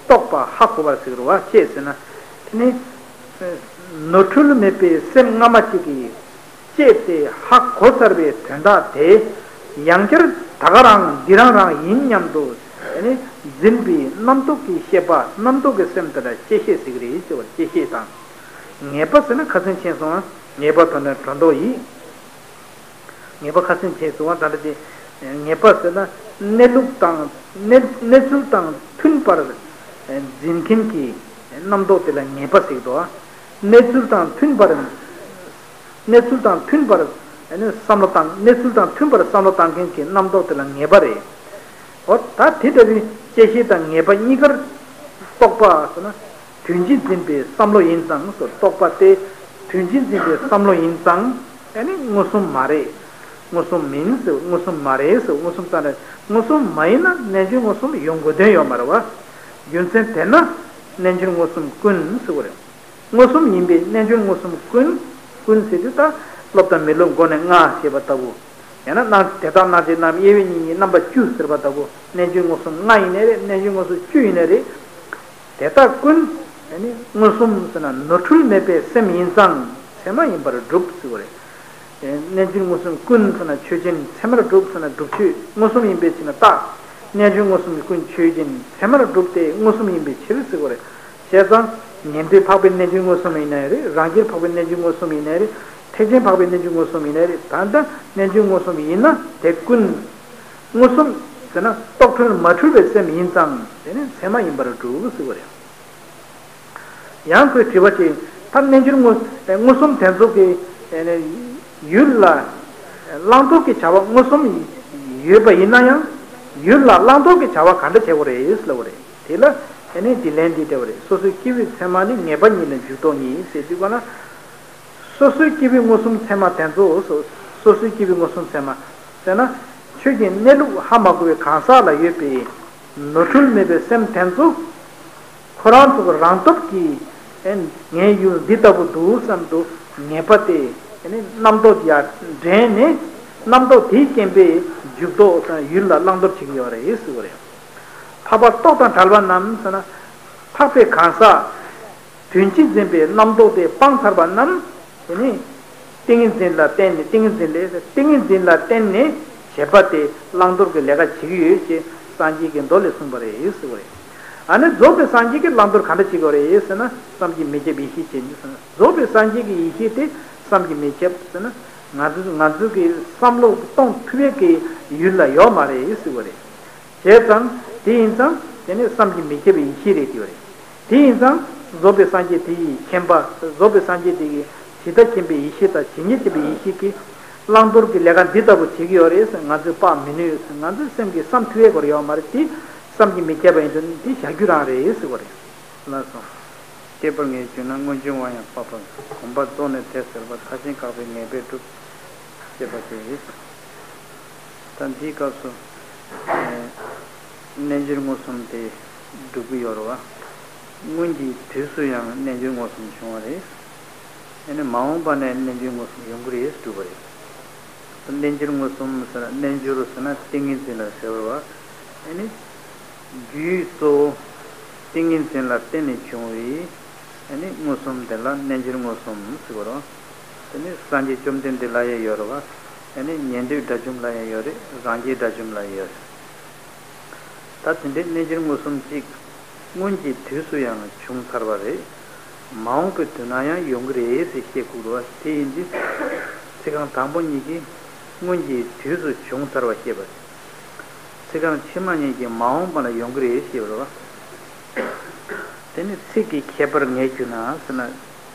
རྟོག་པ་ཧ་གོ་བ་ཟེར་གྱི་རེད་བ། བཅད་ཟེར་ན། དེ་ནི་ནོར་འཁྲུལ་མེད་པའི་སེམས་སྔ་མ་གཅིག་གིས། བཅད་དེ་ཧ་གོ་ཚར་བའི་དོན་དག་དེ་ཡང་བསྐྱར་ད་ག་རང་འདི་རང་རང་ཡིན་སྙམ་དུ་ནི་འཛིན་པའི་རྣམ་རྟོག་གི་ཤེས་པ། རྣམ་རྟོག་གི་སེམས་དེ་ལ་བཅད་ཤེས་ཟེར་གྱི་རེད་ཅེས་པ། བཅད་ཤེས་དང་། ངེས་པ་ཟེར་ན་ཁ་སང་ཕྱིན་སོང་ང་། ངེས་པ་དང་ནི་སྒྲོ་འདོགས་ཡིན། ངེས་པ་ཁ་སང་ཕྱིན་སོང་ང་། ད་ལྟ་དེ་ངེས་པ་ཟེར་ན་གནས་ལུགས་དང་གནས་གནས་ཚུལ་དང་མཐུན་པར་འཛིན་མཁན་གྱི་རྣམ་རྟོག་དེ་ལ་ངེས་པ་ཟེར་གྱི་འདུག་གནས་ཚུལ་དང་མཐུན་པར། གནས་ཚུལ་དང་མཐུན་པར་བསམ་བློ་བཏང་། གནས་ཚུལ་དང་མཐུན་པར་བསམ་བློ་བཏང་མཁན་གྱི་རྣམ་རྟོག་དེ་ལ་ངེས་པ་རེད། འོ་ད་དེ་ལྟ་བུའི་བཅད་ཤེས་དང་ངེས་པ་གཉིས་ཀར་རྟོག་པ་ཟེར་ན་དོན་སྤྱི་འཛིན་པའི་བསམ་བློ་ཡིན་ཙང་ཟེར། རྟོག་པ་དེ་དོན་སྤྱི་འཛིན་པའི་བསམ་བློ་ཡིན་ཙང་ཨ་ནི་མངོན་སུམ་མ་རེད། མངོན་སུམ་མིན་ཟེར། མངོན་སུམ་མ་རེད་ཟེར། མངོན་སུམ་ཙང་རེད། མངོན་སུམ་མ་ཡིན་ན་རྣལ་འབྱོར་མངོན་སུམ་ཡོང་དགོས་དོན་ཡོད་མ་རེད་བ། རྒྱུ་མཚན་དེ་ན་རྣལ་འབྱོར་མངོན་སུམ་ཀུན་ཟེར་བ་རེད། མངོན་སུམ་ཡིན་པས་རྣལ་འབྱོར་མངོན་སུམ་ཀུན། ཀུན་ཟེར་དུས་ད་སློབ་དང་མི་སློབ་སྒོ་ནས་ལྔ་ཞེས་པ་ལྟ་བུ། ཡང་ན་སྣང་དེ་དག་སྣང་བྱེད་རྣམས་དབྱེ་བས་གཉིས་ཀྱི་རྣམ་པ་བཅུ་ཟེར་བ་ལྟ་བུ་རྣལ་འབྱོར་མངོན་སུམ་ལྔ་ཡིན་ནའི་རེད། རྣལ་འབྱོར་མངོན་སུམ་བཅུ་ཡིན་ནའི་རེད། དེ་དག་ཀུན། ནི་མངོན་སུམ་ཟེར་ན་ནོར་འཁྲུལ་མེད་པའི་སེམས་ཡིན་ཙང་ཚད་མ་ཡིན་པར་གྲུབ་ཟེར་བ་རེད། རྣལ་འབྱོར་མངོན་སུམ་ཀུན་ཟེར་ན་ཆོས་ཅན། ཚད་མར་གྲུབ་ཟེར་ན་སྒྲུབ་ཆོས། མངོན་སུམ་ཡིན་པའི་ཕྱིར་ན་རྟགས། རྣལ་འབྱོར་མངོན་སུམ་ཀུན་ཆོས་ཅན། ཚད་མར་གྲུབ་སྟེ་མངོན་སུམ་ཡིན་པའི་ཕྱིར་ཟེར་བ་རེད། བྱས་ཙང་ཉན་ཐོས་འཕགས་པའི་རྣལ་འབྱོར་མངོན་སུམ་ཡིན་ནའི་རེད། རང་རྒྱལ་འཕགས་པའི་རྣལ་འབྱོར་མངོན་སུམ་ཡིན་ནའི་རེད། ཐེག་ཆེན་འཕགས་པའི་རྣལ་འབྱོར་མངོན་སུམ་ཡིན་ནའི་རེད། ད་ལྟ་རྣལ་འབྱོར་མངོན་སུམ་ཡིན་ན་དེ་ཀུན། མངོན་སུམ་ཟེར་ན་རྟོག་འཁྲུལ་མ་འཁྲུལ་བའི་སེམས་ཡིན་ཙང་དེ་ནི་ཚད་མ་ཡིན་པར་གྲུབ་ཟེར་བ་རེད། ཡང་ཁོས་དྲི་བ་གཅིག་ད་རྣལ་འབྱོར་མངོན་མངོན་སུམ་དེ་ཚོ་གི་ཡུལ་ལ་བླང་དོར་གྱི་བྱ་བ་མངོན་སུམ་ཡོད་པ་ཡིན་ན་ཡང་ཡུལ་ལ་བླང་དོར་གྱི་བྱ་བ་ག་འདྲ་བྱེད་དགོས་རེད་ལབ་པ་རེད། དེ་ལ་ཨ་ནི་འདི་ལན་འདི་སྤྲད་པ་རེད། སོ་སོའི་སྐྱེ་བོའི་མཚན་མ་ནི་ངེས་པ་ཉིད་ལ་འཇུག་ལྡོག་གཉིས་ཟེར་དུས་ག་ལ། སོ་སོའི་སྐྱེ་བོའི་མངོན་སུམ་ཚད་མ་དེ་ཚོ། སོ་སོའི་སྐྱེ་བོའི་མངོན་སུམ་ཚད་མ་ཟེར་ན། ཆོས་ཀྱི་གནས་ལུགས་ཧ་མ་གོ་བའི་གང་ཟག་ལ་ཡོད་པའི་ནོར་འཁྲུལ་མེད་པའི་སེམས་དེ་ཚོ། ཁོ་རང་ཚོ་གི་རང་སྟོབས་ཀྱིས་ཨེ་ངའི་ཡུལ་འདི་ལྟ་བུ་འདུག་བསམ་དུ་ངེས་པ་དེ་ཨེ་ནི་རྣམ་རྟོག་ཡར་འདྲེན་ནས་རྣམ་རྟོག་དེའི་རྐྱེན་པས་འཇུག་ལྡོག་ཡུལ་ལ་བླང་དོར་བྱེད་ཀྱི་ཡོད་རེད་ཟེར་བ་རེད། འཕགས་པ་རྟོག་དང་བྲལ་བ་རྣམས་ཟེར་ན། འཕགས་པའི་གང་ཟག་དོན་སྤྱི་འཛིན་པའི་རྣམ་རྟོག་དེ་སྤངས་ཚར་བ་རྣམས་དེ་ནི་ཏིང་ངེ་འཛིན་ལ་བརྟེན་ནས། ཏིང་ངེ་འཛིན་ལས། ཏིང་ངེ་འཛིན་ལ་བརྟེན་ནས་བྱེད་པ་དེ་བླང་དོར་གྱི་ལས་ཀ་བྱེད་ཀྱི་ཡོད་ཅེས་སངས་རྒྱས་ཀྱི་མདོ་ལས་གསུངས་པ་རེད་ཟེར་བ་རེད། ཨ་ནི་རྫོགས་པའི་སངས་རྒྱས་ཀྱིས་བླང་དོར་ག་འདྲ་བྱེད་དགོས་རེད་ཟེར་ན། བསམ་གྱིས་མི་ཁྱབ་ཡེ་ཤེས་ཅན་ཟེར་ན། རྫོགས་པའི་སངས་རྒྱས་ཀྱི་ཡེ་ཤེས་དེ་བསམ་གྱིས་མི་ཁྱབ་ཟེར་ན། ང་ཚོ་ང་ཚོ་གི་བསམ་བློ་གཏོང་ཐུབ་ཡས་ཀྱི་ཡུལ་ལ་ཡོད་མ་རེད་ཟེར་བ་རེད། བྱས་ཙང་དེ་ཡིན་ཙང་དེ་ནི་བསམ་གྱིས་མི་ཁྱབ་པའི་ཡེ་ཤེས་རེད་དེ་བ་རེད། དེ་ཡིན་ཙང་རྫོགས་པའི་སངས་རྒྱས་དེ་ཡི་མཁྱེན་པ། རྫོགས་པའི་སངས་རྒྱས་དེ་ཡི་ཇི་ལྟ་མཁྱེན་པའི་ཡེ་ཤེས་དང་ཇི་སྙེད་མཁྱེན་པའི་ཡེ་ཤེས་ཀྱིས་བླང་དོར་གྱི་ལས་ཀ་འདི་ལྟ་བུ་བྱེད་ཀྱི་ཡོད་རེད་ཟེར་ང་ཚོས་དཔག་མི་ནུས་ཟེར། ང་ཚོའི་སེམས་ཀྱིས་བསམ་ཐུབ་ཡས་སྐོར་ཡོད་མ་རེད། དེ་བསམ་གྱིས་མི་ཁྱབ་པ་ཡིན་དུས་འདི་བྱ་རྒྱུ་རང་རེད་ཟེར་བ་རེད། ལགས་སོ། སྐྱེས་པར་ངེས་གྱུར་ན། སྔོན་བྱུང་བ་ཡང་དཔག་པར། གོམས་པ་རྫོགས་ནས་དེ་ཟད་པ། མཐར་ཕྱིན་བཀག་པའི་ངེས་པས་གྲུབ། ཅེས་པ་སྟེ། ད་འདིའི་སྐབས་སུ་རྣལ་འབྱོར་མངོན་སུམ་དེ་སྒྲུབ་ཀྱི་ཡོད་རེད་བ། སྔོན་གྱི་དུས་སུ་ཡང་རྣལ་འབྱོར་མངོན་སུམ་བྱུང་བ་རེད། ཨ་ནི་མ་འོངས་པ་ནས་རྣལ་འབྱོར་མངོན་སུམ་ཡོང་གི་རེད་སྒྲུབ་པ་རེད། རྣལ་འབྱོར་མངོན་སུམ་ཟེར་ན། རྣལ་འབྱོར་ཟེར་ན་ཏིང་ངེ་འཛིན་ལ་ཟེར་བ་རེད་བ། ཨ་ནི། རྒྱུའི་གཙོ་བོ་ཏིང་ངེ་འཛིན་ལ་བརྟེན་ནས་བྱུང་བའི་ཨ་ནི་མངོན་སུམ་དེ་ལ་རྣལ་འབྱོར་མངོན་སུམ་ཟེར་བ་རེད། དེ་ནི་སངས་རྒྱས་བཅོམ་ལྡན་འདས་ལ་ཡང་ཡོད་རེད་བ། ཨ་ནི་ཉན་ཐོས་དགྲ་བཅོམ་ལ་ཡང་ཡོད་རེད། རང་རྒྱལ་དགྲ་བཅོམ་ལ་ཡང་ཡོད་རེད། ད་དེ་འདྲའི་རྣལ་འབྱོར་མངོན་སུམ་གཅིག་སྔོན་གྱི་དུས་སུ་ཡང་བྱུང་ཚར་བ་རེད། མ་འོངས་པའི་དུས་ན་ཡང་ཡོང་གི་རེད་ཟེར་བཤད་དགོས་རེད་བ། དེ་ཡིན་དུས་ཚིག་རྐང་དང་པོ་གཉིས་ཀྱིས་སྔོན་གྱི་དུས་སུ་བྱུང་ཚར་བ་བཤད་པ་རེད། ཚིག་རྐང་ཕྱི་མ་གཉིས་ཀྱིས་མ་འོངས་པ་ལ་ཡོང་གི་རེད་ཞེས་པ་རེད་བ། དེ་ནི་ཚིག་གི་ཁྱད་པར་ངེས་གྱུར་ན་ཟེར་ན།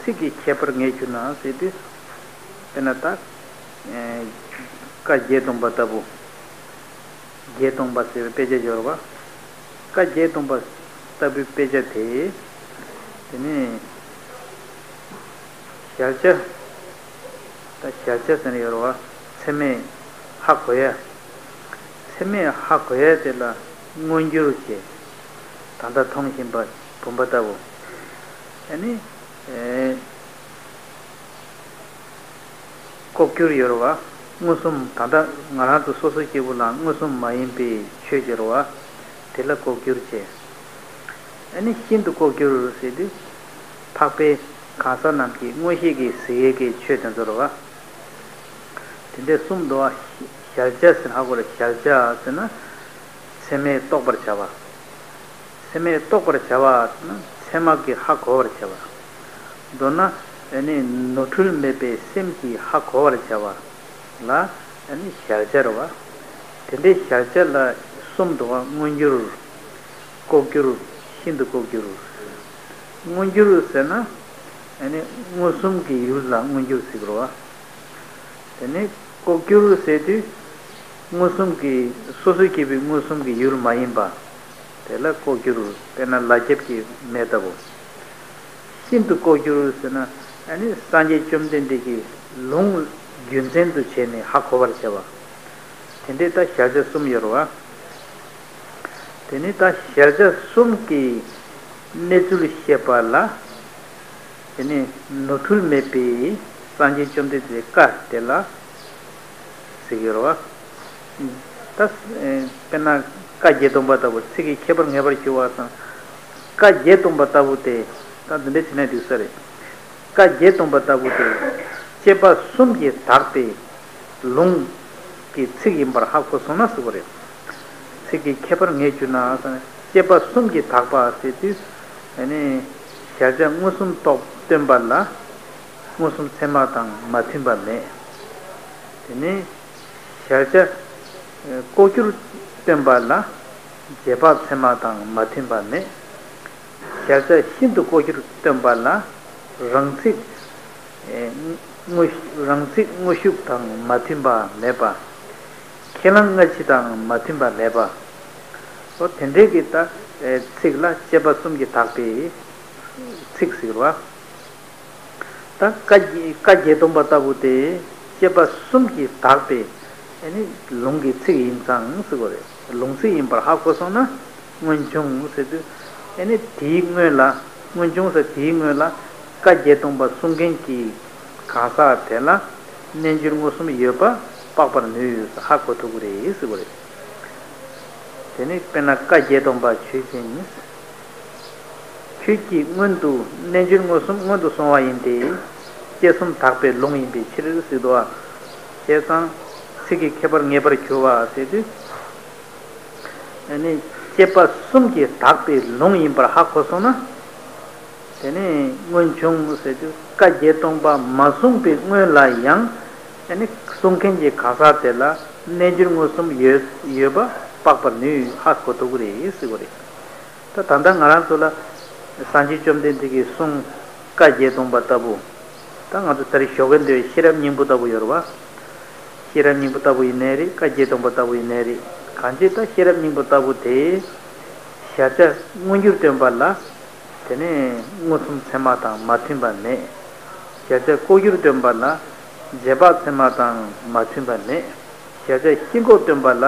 ཚིག་གི་ཁྱད་པར་ངེས་གྱུར་ན་ཟེར་དུས། དཔེར་ན་ད། ཨེ། བཀའ་བརྒྱད་སྟོང་པ་ལྟ་བུ། བརྒྱད་སྟོང་པ་ཟེར་བའི་དཔེ་ཆ་ཡོད་རེད་བ། བཀའ་བརྒྱད་སྟོང་པ་ལྟ་བུའི་དཔེ་ཆ་དེ། དེ་ནི། གཞལ་བྱ། ད་གཞལ་བྱ་ཟེར་ནས་ཡོད་རེད་བ། ཚད་མས་ཧ་གོ་ཡ། ཚད་མས་ཧ་གོ་ཡ་དེ་ལ་མངོན་གྱུར་བྱས། ད་ལྟ་མཐོང་བཞིན་པ་བུམ་པ་ལྟ་བུ། ཨ་ནི། ཨེ། ལྐོག་གྱུར་ཡོད་རེད་བ། མངོན་སུམ། ད་ལྟ་ང་རང་ཚོ་སོ་སོ་སྐྱེ་བོ་ལ་མངོན་སུམ་མ་ཡིན་པའི་ཆོས་ཀྱི་རེད་བ། དེ་ལ་ལྐོག་གྱུར་བྱས། ཨ་ནི་ཤིན་ཏུ་ལྐོག་གྱུར་ཟེར་དུས། འཕགས་པའི་གང་ཟག་རྣམས་ཀྱིས་མངོན་ཤེས་ཀྱིས་གཟིགས་ཡས་ཀྱི་ཆོས་དེ་ཚོ་རེད་བ། དེ་འདྲའི་གསུམ་འདུག་བ། གཞལ་བྱ་ཟེར་ན་ཧ་གོ་རེད། གཞལ་བྱ་ཟེར་ན། ཚད་མས་རྟོགས་པར་བྱ་བ། ཚད་མས་རྟོགས་པར་བྱ་བ་ཟེར་ན་ཚད་མ་གིས་ཧ་གོ་བར་བྱ་བ། མདོར་ན་ཨ་ནི་ནོར་འཁྲུལ་མེད་པའི་སེམས་ཀྱིས་ཧ་གོ་བར་བྱ་བ་ལ་ཨ་ནི་གཞལ་བྱ་རེད་བ། དེ་འདྲའི་གཞལ་བྱ་ལ་གསུམ་འདུག་བ། མངོན་གྱུར། ལྐོག་གྱུར། ཤིན་ཏུ་ལྐོག་གྱུར། མངོན་གྱུར་ཟེར་ན་ཨ་ནི་མངོན་སུམ་གྱི་ཡུལ་ལ་མངོན་གྱུར་ཟེར་གྱི་རེད་བ། དེ་ནས་ལྐོག་གྱུར་ཟེར་དུས། མངོན་སུམ་གྱི། སོ་སོ་སྐྱེ་བོའི་མངོན་སུམ་གྱི་ཡུལ་མ་ཡིན་པ། དེ་ལ་ལྐོག་གྱུར། དཔེར་ན་ལ་རྒྱབ་ཀྱི་མེ་ལྟ་བུ། ཤིན་ཏུ་ལྐོག་གྱུར་ཟེར་ན། ཨ་ནི་སངས་རྒྱས་བཅོམ་ལྡན་འདས་ཀྱི་ལུང་རྒྱུ་མཚན་དུ་བྱས་ནས་ཧ་གོ་བར་བྱ་བ། དེ་འདྲའི་ད་གཞལ་བྱ་གསུམ་ཡོད་རེད་བ། དེ་ནི་ད་གཞལ་བྱ་གསུམ་གྱི་གནས་ཚུལ་བཤད་པ་ལ། དེ་ནས་ནོར་འཁྲུལ་མེད་པའི་སངས་རྒྱས་བཅོམ་ལྡན་འདས་ཀྱི་བཀའ་དེ་ལ་ཟེར་གྱི་ཡོད་རེད་བ། ད་དཔེར་ན་བཀའ་བརྒྱད་སྟོང་པ་ལྟ་བུ་ཚིག་གི་ཁྱད་པར་ངེས་པར་ཞུ་བ་དང་། བཀའ་བརྒྱད་སྟོང་པ་ལྟ་བུ་དེ་ད་འདི་འདྲ་བྱས་ན་འགྲིག་ས་རེད། བཀའ་བརྒྱད་སྟོང་པ་ལྟ་བུ་དེ་དཔྱད་པ་གསུམ་གྱིས་དག་པའི་ལུང་གི་ཚིག་ཡིན་པར་ཧ་གོ་སོང་ན་ཟེར་བ་རེད། ཚིག་གི་ཁྱད་པར་ངེས་གྱུར་ན་ཟེར་ན། དཔྱད་པ་གསུམ་གྱིས་དག་པ་ཟེར་དུས། ཨ་ནི་གཞལ་བྱ་མངོན་སུམ་རྟོགས་སྟོན་པ་ལ་མངོན་སུམ་ཚད་མ་དང་མ་མཐུན་པ་མེད། དེ་ནས་གཞལ་བྱ་ལྐོག་གྱུར་སྟོན་པ་ལ་རྗེས་དཔག་ཚད་མ་དང་མ་མཐུན་པ་མེད། གཞལ་བྱ་ཤིན་ཏུ་ལྐོག་གྱུར་སྟོན་པ་ལ་རང་ཚིག་ཨེ་དངོས་རང་ཚིག་དངོས་ཤུགས་དང་མ་མཐུན་པ་མེད་པ། ཁས་བླངས་སྔ་ཕྱི་དང་མ་མཐུན་པ་མེད་པ། འོ་དེ་འདྲའི་གི་ད་ཨེ་ཚིག་ལ་དཔྱད་པ་གསུམ་གྱིས་དག་པའི་ཚིག་ཟེར་བ། ད་བཀའ་བརྒྱད་བཀའ་བརྒྱད་སྟོང་པ་ལྟ་བུ་དེ་དཔྱད་པ་གསུམ་གྱིས་དག་པའི་ཨ་ནི་ལུང་གི་ཚིག་ཡིན་ཙང་ཟེར་དགོས་རེད། ལུང་ཚིག་ཡིན་པར་ཧ་གོ་སོང་ན་སྔོན་བྱུང་ཟེར་དུས། ཨ་ནི་དེའི་སྔོན་ལ་སྔོན་བྱུང་ཟེར་དེའི་སྔོན་ལ་བཀའ་བརྒྱད་སྟོང་པ་གསུང་མཁན་གྱི་གང་ཟག་དེ་ལ་རྣལ་འབྱོར་མངོན་སུམ་ཡོད་པ་དཔག་པར་ནུས་ཧ་གོ་ཐུབ་ཀྱི་རེད་ཟེར་དགོས་རེད། དེ་ནི་དཔེར་ན་བཀའ་བརྒྱད་སྟོང་པ་ཆོས་ཅན། ཁྱོད་ཀྱིས་སྔོན་དུ་རྣལ་འབྱོར་མངོན་སུམ་སྔོན་དུ་སོང་བ་ཡིན་ཏེ། དཔྱད་གསུམ་དག་པའི་ལུང་ཡིན་པའི་ཕྱིར་ཟེར་དུས། བྱས་ཙང་ཚིག་གི་ཁྱད་པར་ངེས་པར་གྱུར་པ་ཟེར་དུས། ཨ་ནི་དཔྱད་པ་གསུམ་གྱིས་དག་པའི་ལུང་ཡིན་པར་ཧ་གོ་སོང་ན། དེ་ནས་སྔོན་བྱུང་ཟེར་དུས་བཀའ་བརྒྱད་སྟོང་པ་མ་གསུངས་པའི་སྔོན་ལ་ཡང་། ཨ་ནི་གསུང་མཁན་གྱི་གང་ཟག་དེ་ལ་རྣལ་འབྱོར་མངོན་སུམ་ཡོད་ཡོད་པ་དཔག་པར་ནུས་ཧ་གོ་ཐུབ་ཀྱི་རེད་ཟེར་བ་རེད། ད་ད་ལྟ་ང་རང་ཚོ་ལ་སངས་རྒྱས་བཅོམ་ལྡན་འདས་ཀྱི་གསུང་བཀའ་བརྒྱད་སྟོང་པ་ལྟ་བུ། ད་ང་ཚོ་ད་རེས་ཞོགས་ཀས་འདོན་པའི་ཤེས་རབ་སྙིང་པོ་ལྟ་བུ་ཡོད་རེད་བ། ཤེས་རབ་སྙིང་པོ་ལྟ་བུ་ཡིན་ནའི་རེད། བཀའ་བརྒྱད་སྟོང་པ་ལྟ་བུ་ཡིན་ནའི་རེད། གང་ཅི་ད་ཤེས་རབ་སྙིང་པོ་ལྟ་བུ་དེ་གཞལ་བྱ་མངོན་གྱུར་སྟོན་པ་ལ། དེ་ནས་མངོན་སུམ་ཚད་མ་དང་མ་མཐུན་པ་མེད། གཞལ་བྱ་ལྐོག་གྱུར་སྟོན་པ་ལ་རྗེས་དཔག་ཚད་མ་དང་མ་མཐུན་པ་མེད། གཞལ་བྱ་ཤིན་ལྐོག་སྟོན་པ་ལ་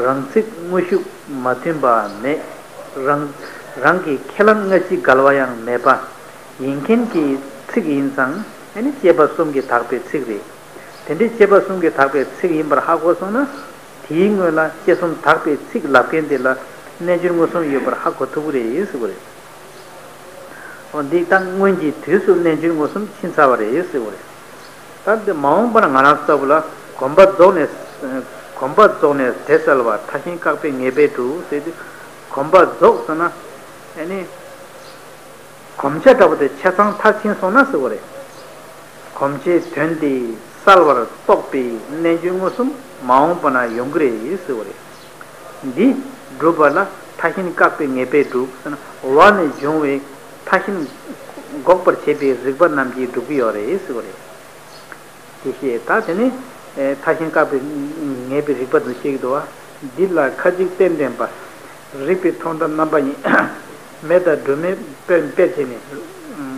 རང་ཚིག་དངོས་ཤུགས་མ་མཐུན་པ་མེད། རང་རང་གི་ཁས་བླངས་སྔ་ཕྱི་འགལ་བ་ཡང་མེད་པ་ཡིན་མཁན་གྱི་ཚིག་ཡིན་ཙང་། ཨ་ནི་དཔྱད་པ་གསུམ་གྱིས་དག་པའི་ཚིག་རེད། དེ་འདྲའི་དཔྱད་པ་གསུམ་གྱིས་དག་པའི་ཚིག་ཡིན་པར་ཧ་གོ་སོང་ན། དེའི་སྔོན་ལ་དཔྱད་གསུམ་དག་པའི་ཚིག་ལབ་མཁན་དེ་ལ་རྣལ་འབྱོར་མངོན་སུམ་ཡོད་པར་ཧ་གོ་ཐུབ་ཀྱི་རེད་ཟེར་བ་རེད། འོ་འདི་ད་སྔོན་གྱི་དུས་སུ་རྣལ་འབྱོར་མངོན་སུམ་ཕྱིན་ཚར་བ་རེད་ཟེར་བ་རེད། ད་འདི་མ་འོངས་པར་ང་རང་ཚོ་ལ་གོམས་པ་རྫོགས་ནས། གོམས་པ་རྫོགས་ནས་དེ་གསལ་བ་མཐའ་གཞན་བཀག་པའི་ངེས་པས་གྲུབ་ཟེར་དུས། གོམས་པ་རྫོགས་ཟེར་ན། ཨ་ནི། གོམས་ཆ་འདྲ་པོ་དེ་ཆ་ཚང་མཐར་ཕྱིན་སོང་ན་ཟེར་བ་རེད། གོམས་ཆའི་དོན་དེ་གསལ་བར་རྟོགས་པའི་རྣལ་འབྱོར་མངོན་སུམ་མ་འོངས་པ་ན་ཡོང་གི་རེད་ཟེར་བ་རེད། འདི་སྒྲུབ་པ་ལ་མཐའ་གཞན་བཀག་པའི་ངེས་པས་སྒྲུབ་ཟེར་ན། འོག་ནས་འབྱུང་བའི་མཐའ་གཞན་འགོག་པར་བྱེད་པའི་རིགས་པ་རྣམས་ཀྱིས་སྒྲུབ་ཀྱི་ཡོད་རེད་ཟེར་བ་རེད། དེ་བཤད། ད་དེ་ནི་ཨེ་མཐའ་གཞན་བཀག་པའི་ངེས་པའི་རིགས་པ་དུ་བཤད་ཀྱི་འདུག་བ། འདི་ལ་ཁ་ཅིག་རྟེན་བརྟེན་པ། རིགས་པའི་མཐོང་ལྟ་རྣམ་པ་གཉིས། མེ་དང་སྒྲོན་མེ་དཔེར་དཔེར་བྱས་ནས་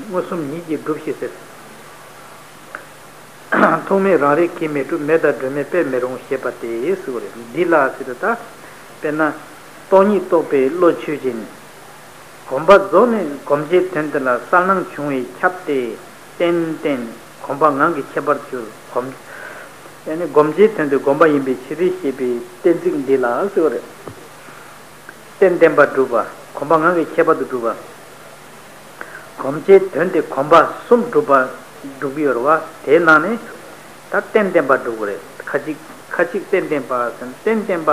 མངོན་སུམ་ཉིད་ཀྱིས་སྒྲུབ་ཞེས་ཟེར། ཐུག་མེད་རང་རིག་གིས་མི་གྲུབ། མེ་དང་སྒྲོན་མེ་དཔེ་མི་རུང་ཞེས་པ་སྟེ་ཟེར་བ་རེད། འདི་ལ་ཟེར་དུས་ད། དཔེར་ན། སྟོང་ཉིད་རྟོགས་པའི་བློ་ཆོས་ཅན། གོམས་པ་རྫོགས་ནས་གོམས་བྱའི་དོན་དེ་ལ་གསལ་སྣང་བྱུང་བས་ཁྱབ་སྟེ། རྟེན་བརྟེན་གོམས་པ་ངང་གིས་ཁྱད་པར་གྱུར། གོམས། ཡང་ན་གོམས་བྱའི་དོན་དེ་གོམས་པ་ཡིན་པའི་ཕྱིར་ཞེས་པའི་གཏན་ཚིགས་འདི་ལ་ཟེར་བ་རེད། རྟེན་བརྟེན་པ་སྒྲུབ་པ། གོམས་པ་ངང་གིས་ཁྱད་པར་དུ་སྒྲུབ་པ། གོམས་བྱའི་དོན་དེ་གོམས་པ་གསུམ་སྒྲུབ་པ་སྒྲུབ་ཀྱི་ཡོད་རེད་བ། དེའི་ནང་ནས་ད་རྟེན་བརྟེན་པ་སྒྲུབ་དགོས་རེད། ཁ་ཅིག་ཁ་ཅིག་རྟེན་བརྟེན་པ་ཟེར་ན། རྟེན་བརྟེན་པ།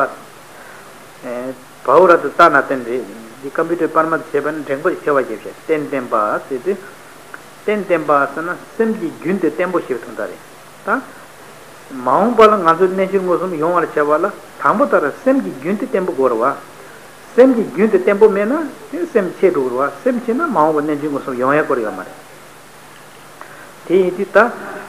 ཨེ། བྷཱུ་ར་ཏུ་ཏ་ན་རྟེན་རེད། འདི་ཀམ་པུ་ཊར་པར་མ་དུ་བྱས་པ་ནི་འགྲེང་བུ་ཞིག་ཕྱེ་བ་བྱས་བྱས། རྟེན་བརྟེན་པ་ཟེར་དུས། རྟེན་བརྟེན་པ་ཟེར་ན་སེམས་ཀྱི་རྒྱུན་དེ་བརྟན་པོ་ཞིག་དོན་དག་རེད། ད། མ་འོངས་པ་ལ་ང་ཚོའི་རྣལ་འབྱོར་མངོན་སུམ་ཡོང་བར་བྱ་བ་ལ་དང་པོ་ལྟར་སེམས་ཀྱི་རྒྱུན་དེ་བརྟན་པོ་དགོས་རེད་བ། སེམས་ཀྱི་རྒྱུན་དེ་བརྟན་པོ་མེད་ན་དེ་སེམས་ཆད་འགྲོ་གི་རེད་བ། སེམས་ཆད་ན་མ་འོངས་པ་རྣལ་འབྱོར་མངོན་སུམ་ཡོང་ཡ་ཁོ་ར་ཡོད་མ་རེད། དེ་ཡིན་དུས་ད།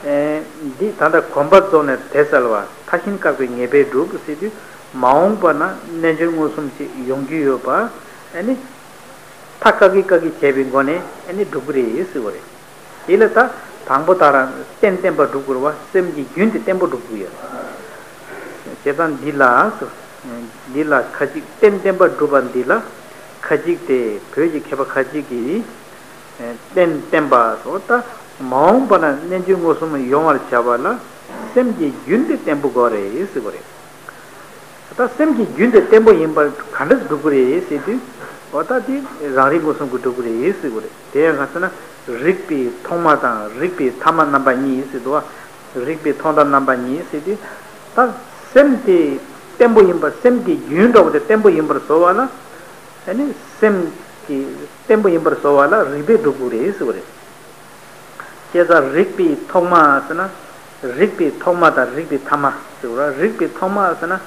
ཨེ། འདི་ད་ལྟ་གོམས་པ་རྫོགས་ནས་དེ་གསལ་བ་མཐའ་གཞན་བཀག་པའི་ངེས་པས་གྲུབ་ཟེར་དུས། མ་འོངས་པ་ན་རྣལ་འབྱོར་མངོན་སུམ་ཅིག་ཡོང་རྒྱུ་ཡོད་པ། ཨ་ནི། མཐའ་བཀག་གི་བཀག་གི་བྱས་པའི་སྒོ་ནས་ཨ་ནི་སྒྲུབ་ཀྱི་རེད་ཟེར་བ་རེད། དེ་ལ་ད་དང་པོ་ལྟར་རྟེན་བརྟེན་པ་སྒྲུབ་དགོས་རེད་བ། སེམས་ཀྱི་རྒྱུན་དེ་བརྟན་པོ་སྒྲུབ་དགོས་ཡོད། བྱས་ཙང་འདི་ལ། འདི་ལ་ཁ་ཅིག་རྟེན་བརྟེན་པ་སྒྲུབ་པ་འདི་ལ་ཁ་ཅིག་སྟེ། བོད་ཀྱི་མཁས་པ་ཁ་ཅིག་གིས། རྟེན་བརྟན་པ་སོགས་ད་མ་འོངས་པ་ན་རྣལ་འབྱོར་མངོན་སུམ་ཡོང་བར་བྱ་བ་ལ་སེམས་ཀྱི་རྒྱུན་དེ་བརྟན་པོ་དགོས་རེད་ཟེར་བ་རེད། ད་སེམས་ཀྱི་རྒྱུན་དེ་བརྟན་པོ་ཡིན་པར་ག་འདྲ་སྒྲུབ་ཀྱི་རེད་ཟེར་དུས། འོ་ད་དེ་རང་རིག་མངོན་སུམ་གྱིས་སྒྲུབ་ཀྱི་རེད་ཟེར་བ་རེད། དེ་ཡང་གང་ཟེར་ན། རིག་པའི་ཐོག་མ་དང་རིག་པའི་ཐ་མ་རྣམ་པ་གཉིས་ཟེར་འདུག་བ། རིག་པའི་ཐོག་མཐའ་རྣམ་པ་གཉིས་ཟེར་དུས། ད་སེམས་དེ་བརྟན་པོ་ཡིན་པར་སེམས་ཀྱི་རྒྱུན་འདྲ་བོ་དེ་བརྟན་པོ་ཡིན་པར་བཟོ་བ་ལ། ཨ་ནི་སེམས་ཀྱི་བརྟན་པོ་ཡིན་པར་བཟོ་བ་ལ་རིག་པས་སྒྲུབ་དགོས་རེད་ཟེར་བ་རེད། བྱས་ཙང་རིག་པའི་ཐོག་མ་ཟེར་ན། རིག་པའི་ཐོག་མ་དང་རིག་པའི་ཐ་མ་ཟེར་བ་རེད། རིག་པའི་ཐོག་མ་ཟེར་ན།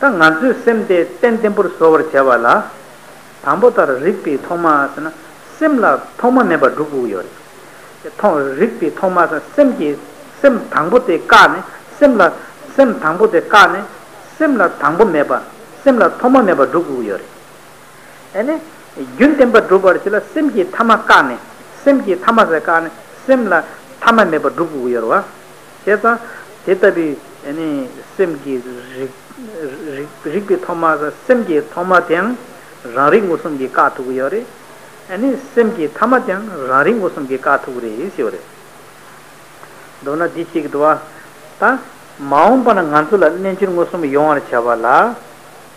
ད་ང་ཚོའི་སེམས་དེ་བརྟན་བརྟན་པོར་བཟོ་བར་བྱ་བ་ལ། དང་པོ་ལྟར་རིག་པའི་ཐོག་མ་ཟེར་ན། སེམས་ལ་ཐོག་མ་མེད་པར་སྒྲུབ་དགོས་ཡོད་རེད། ཐོག་རིག་པའི་ཐོག་མ་ཟེར་ན་སེམས་ཀྱི་སེམས་དང་པོ་དེ་བཀག་ནས་སེམས་ལ་སེམས་དང་པོ་དེ་བཀག་ནས་སེམས་ལ་དང་པོ་མེད་པ། སེམས་ལ་ཐོག་མ་མེད་པར་སྒྲུབ་དགོས་ཡོད་རེད། ཨ་ནི། རྒྱུན་བརྟན་པར་སྒྲུབ་པར་བྱེད་ལ་སེམས་ཀྱི་ཐ་མ་བཀག་ནས། སེམས་ཀྱི་ཐ་མ་ཟེར་བཀག་ནས་སེམས་ལ་ཐ་མ་མེད་པར་སྒྲུབ་དགོས་ཡོད་རེད་བ། བྱས་ཙང་། དེ་ལྟ་བུའི་ཨ་ནི་སེམས་ཀྱི་རིག་རིག་རིག་པའི་ཐོག་མ་ཟེར་སེམས་ཀྱི་ཐོག་མ་དེའང་རང་རིག་མངོན་སུམ་གྱིས་བཀག་ཐུབ་ཀྱི་ཡོད་རེད། ཨ་ནི་སེམས་ཀྱི་ཐ་མ་དེའང་རང་རིག་མངོན་སུམ་གྱིས་བཀག་ཐུབ་ཀྱི་རེད་ཞེས་པ་རེད། མདོར་ན་འདི་ཞིག་འདུག་བ། ད། མ་འོངས་པ་ན་ང་ཚོ་ལ་རྣལ་འབྱོར་མངོན་སུམ་ཡོང་བར་བྱ་བ་ལ།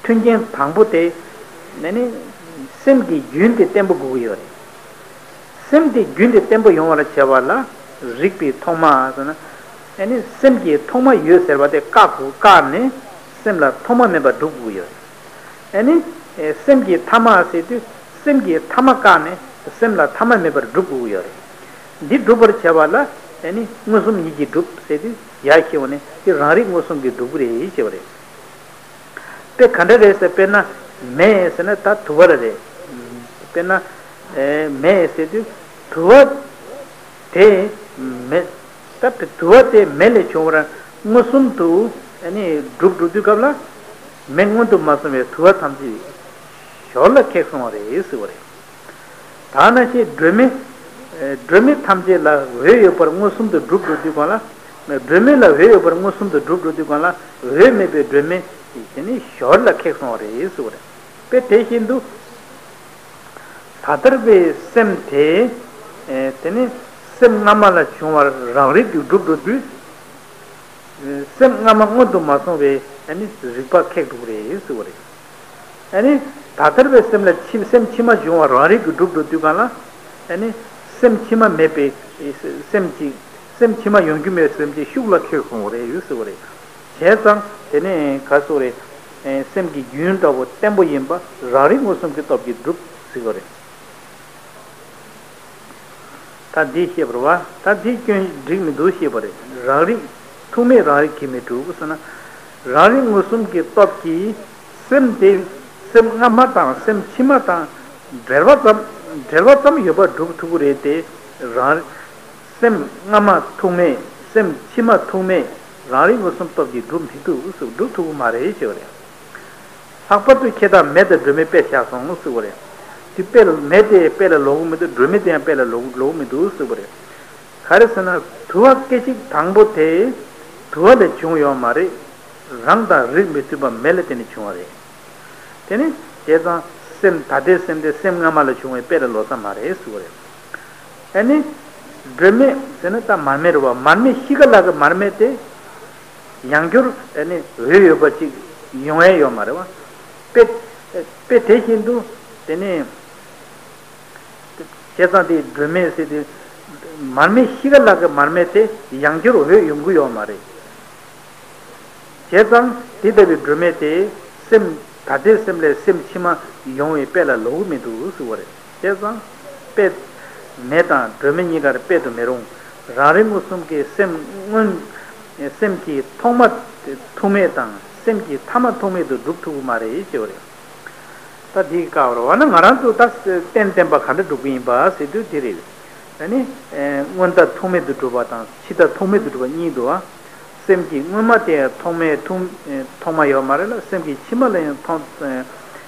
མཐུན་རྐྱེན་དང་པོ་དེ། ནི་ནི། སེམས་ཀྱི་རྒྱུན་དེ་བརྟན་པོ་དགོས་ཀྱི་ཡོད་རེད། སེམས་དེ་རྒྱུན་དེ་བརྟན་པོ་ཡོང་བར་བྱ་བ་ལ། རིག་པའི་ཐོག་མ་ཟེར་ན། ནི་ནི། སེམས་ཀྱི་ཐོག་མ་ཡོད་ཟེར་བ་དེ་བཀག་དགོས་བཀག་ནས། སེམས་ལ་ཐོག་མ་མེད་པར་སྒྲུབ་དགོས་ཀྱི་ཡོད་རེད། ཨ་ནི། སེམས་ཀྱི་ཐ་མ་ཟེར་དུས་སེམས་ཀྱི་ཐ་མ་བཀག་ནས་སེམས་ལ་ཐ་མ་མེད་པར་སྒྲུབ་དགོས་ཀྱི་ཡོད་རེད། འདི་སྒྲུབ་པར་བྱ་བ་ལ་ཨ་ནི་མངོན་སུམ་ཉིད་ཀྱིས་སྒྲུབ་ཟེར་དུས་ཡར་ཤེས་པ་ནི་དེ་རང་རིག་མངོན་སུམ་གྱིས་སྒྲུབ་ཀྱི་རེད་ཞེས་པ་རེད། དཔེ་ག་འདྲ་རེད་ཟེར་དཔེར་ན་མེ་ཟེར་ན་ད་དུ་བ་ལ་རེད། དཔེར་ན་མེ་ཟེར་དུས་དུ་བ་དེ་མེ། ད་དུ་བ་དེ་མེ་ལས་བྱུང་བར་མངོན་སུམ་དུ་ཨ་ནི་སྒྲུབ་འགྲོ་དུས་སྐབས་ལ། མེ་མངོན་དུ་མ་སོང་བའི་དུ་བ་ཐམས་ཅད་ཞོར་ལ་ཁེགས་སོང་བ་རེད་ཟེར་བ་རེད། ད་ནང་བཞིན་སྒྲོན་མེ། སྒྲོན་མེ་ཐམས་ཅད་ལ་འོད་ཡོད་པར་མངོན་སུམ་དུ་སྒྲུབ་འགྲོ་དུས་སྒང་ལ། སྒྲོན་མེ་ལ་འོད་ཡོད་པར་མངོན་སུམ་དུ་སྒྲུབ་འགྲོ་དུས་སྒང་ལ་འོད་མེད་པའི་སྒྲོན་མེ་དེ་ནི་ཞོར་ལ་ཁེགས་སོང་བ་རེད་ཟེར་བ་རེད། དཔེ་དེ་བཞིན་དུ། ད་ལྟར་བའི་སེམས་དེ། ཨེ། དེ་ནི་སེམས་སྔ་མ་ལ་བྱུང་བར་རང་རིག་གིས་སྒྲུབ་འགྲོ་དུས། སེམས་སྔ་མ་མངོན་དུ་མ་སོང་བའི་ཨ་ནི་རིག་པ་ཁེགས་འགྲོ་གི་རེད་ཟེར་བ་རེད། ཨ་ནི་ད་ལྟར་བའི་སེམས་ལ་ཕྱི་སེམས་ཕྱི་མ་བྱུང་བ་རང་རིག་གིས་སྒྲུབ་འགྲོ་དུས་སྒང་ལ། ཨ་ནི་སེམས་ཕྱི་མ་མེད་པའི་སེམས་ཀྱི་སེམས་ཕྱི་མ་ཡོང་རྒྱུ་མེད་པའི་སེམས་ཀྱི་ཤུགས་ལ་ཁེགས་སོང་བ་རེད་ཟེར་བ་རེད། བྱས་ཙང་དེ་ནས་ག་ཟེར་བ་རེད། སེམས་ཀྱི་རྒྱུན་འདྲ་བོ་བརྟན་པོ་ཡིན་པ་རང་རིག་མངོན་སུམ་གྱི་སྟོབས་ཀྱིས་སྒྲུབ་ཟེར་བ་རེད། ད་འདི་ཤེས་པར་བ། ད་འདི་སྐྱོན་འགྲིག་མི་འདུག་ཤེས་པ་རེད། རང་རིག་ཐུག་མེད་རང་རིག་གིས་མི་གྲུབ་ཟེར་ན། རང་རིག་མངོན་སུམ་གྱི་སྟོབས་ཀྱིས་སེམས་དེ་སེམས་སྔ་མ་དང་སེམས་ཕྱི་མ་དང་འབྲེལ་བ་ཙམ་འབྲེལ་བ་ཙམ་ཡོད་པ་སྒྲུབ་ཐུབ་ཀྱི་རེད་དེ། རང་སེམས་སྔ་མ་ཐུག་མེད་སེམས་ཕྱི་མ་ཐུག་མེད་རང་རིག་མངོན་སུམ་སྟོབས་ཀྱིས་སྒྲུབ་མི་ཐུབ་སྒྲུབ་ཐུབ་ཀྱི་མ་རེད་ཞེས་པ་རེད། ལྷག་པར་དུ་ཁྱེད་དང་མེ་དང་སྒྲོན་མེ་དཔེ་བཞག་སོང་ཟེར་བ་རེད། དེ་དཔེ་ལ་མེ་དེ་དཔེ་ལ་ལོག་གི་མི་འདུག་སྒྲོན་མེ་དེ་ཡང་དཔེ་ལ་ལོག་ལོག་གི་མི་འདུག་ཟེར་བ་རེད། ག་རེ་ཟེར་ན་དུ་བ་སྐད་ཅིག་དང་པོ་དེ་དུ་བ་ལས་བྱུང་ཡོད་མ་རེད། རང་དང་རིགས་མི་མཐུན་པ་མེ་ལ་བརྟེན་ནས་བྱུང་བ་རེད། དེ་ནི་བྱས་ཙང་སེམས་ད་ལྟའི་སེམས་དེ་སེམས་སྔ་མ་ལ་བྱུང་བའི་དཔེ་ལ་ལོག་ས་མ་རེད་ཟེར་བ་རེད། ཨ་ནི། སྒྲོན་མེ་ཟེར་ན་ད་མར་མེ་རེད་བ། མར་མེ་ཤི་ཁ་ལ་གི་མར་མེ་དེ། ཡང་བསྐྱར་ཨ་ནི་འོད་ཡོད་པ་ཅིག་ཡོང་ཡས་ཡོད་མ་རེད་བ། དཔེ་དཔེ་དེ་བཞིན་དུ་དེ་ནི། བྱས་ཙང་དེ་སྒྲོན་མེ་ཟེར་དུས། མར་མེ་ཤི་ཁ་ལ་གི་མར་མེ་དེ་ཡང་བསྐྱར་འོད་ཡོང་གི་ཡོད་མ་རེད། བྱས་ཙང་དེ་ལྟ་བུའི་སྒྲོན་མེ་དེ་སེམས་ད་ལྟའི་སེམས་ལས་སེམས་ཕྱི་མ་ཡོང་བའི་དཔེ་ལ་ལོག་གི་མི་འདུག་ཟེར་བ་རེད། བྱས་ཙང་དཔེ་མེ་དང་སྒྲོན་མེ་གཉིས་ཀར་དཔེ་དུ་མི་རུང་། རང་རིག་མངོན་སུམ་གྱི་སེམས་སྔོན་སེམས་ཀྱི་ཐོག་མ་ཐུག་མེད་དང་སེམས་ཀྱི་ཐ་མ་ཐུག་མེད་དུ་སྒྲུབ་ཐུབ་ཀྱི་མ་རེད་ཞེས་པ་རེད། ད་འདི་གི་སྐབས་རེད་བ་ན་ང་རང་ཚོ་ད་རྟེན་བརྟེན་པ་ག་འདྲ་སྒྲུབ་ཀྱི་ཡིན་པ་ཟེར་དུས་འདི་རེད། ད་ནི་སྔོན་མཐའ་ཐུག་མེད་དུ་སྒྲུབ་པ་དང་ཕྱི་མཐའ་ཐུག་མེད་དུ་སྒྲུབ་པ་གཉིས་འདུག་བ། སེམས་ཀྱི་སྔོན་མ་དེ་ཐོག་མེད་ཐུག་ཐོག་མ་ཡོད་མ་རེད་ལ་སེམས་ཀྱི་ཕྱི་མ་ལ་ཡང་ཐོག་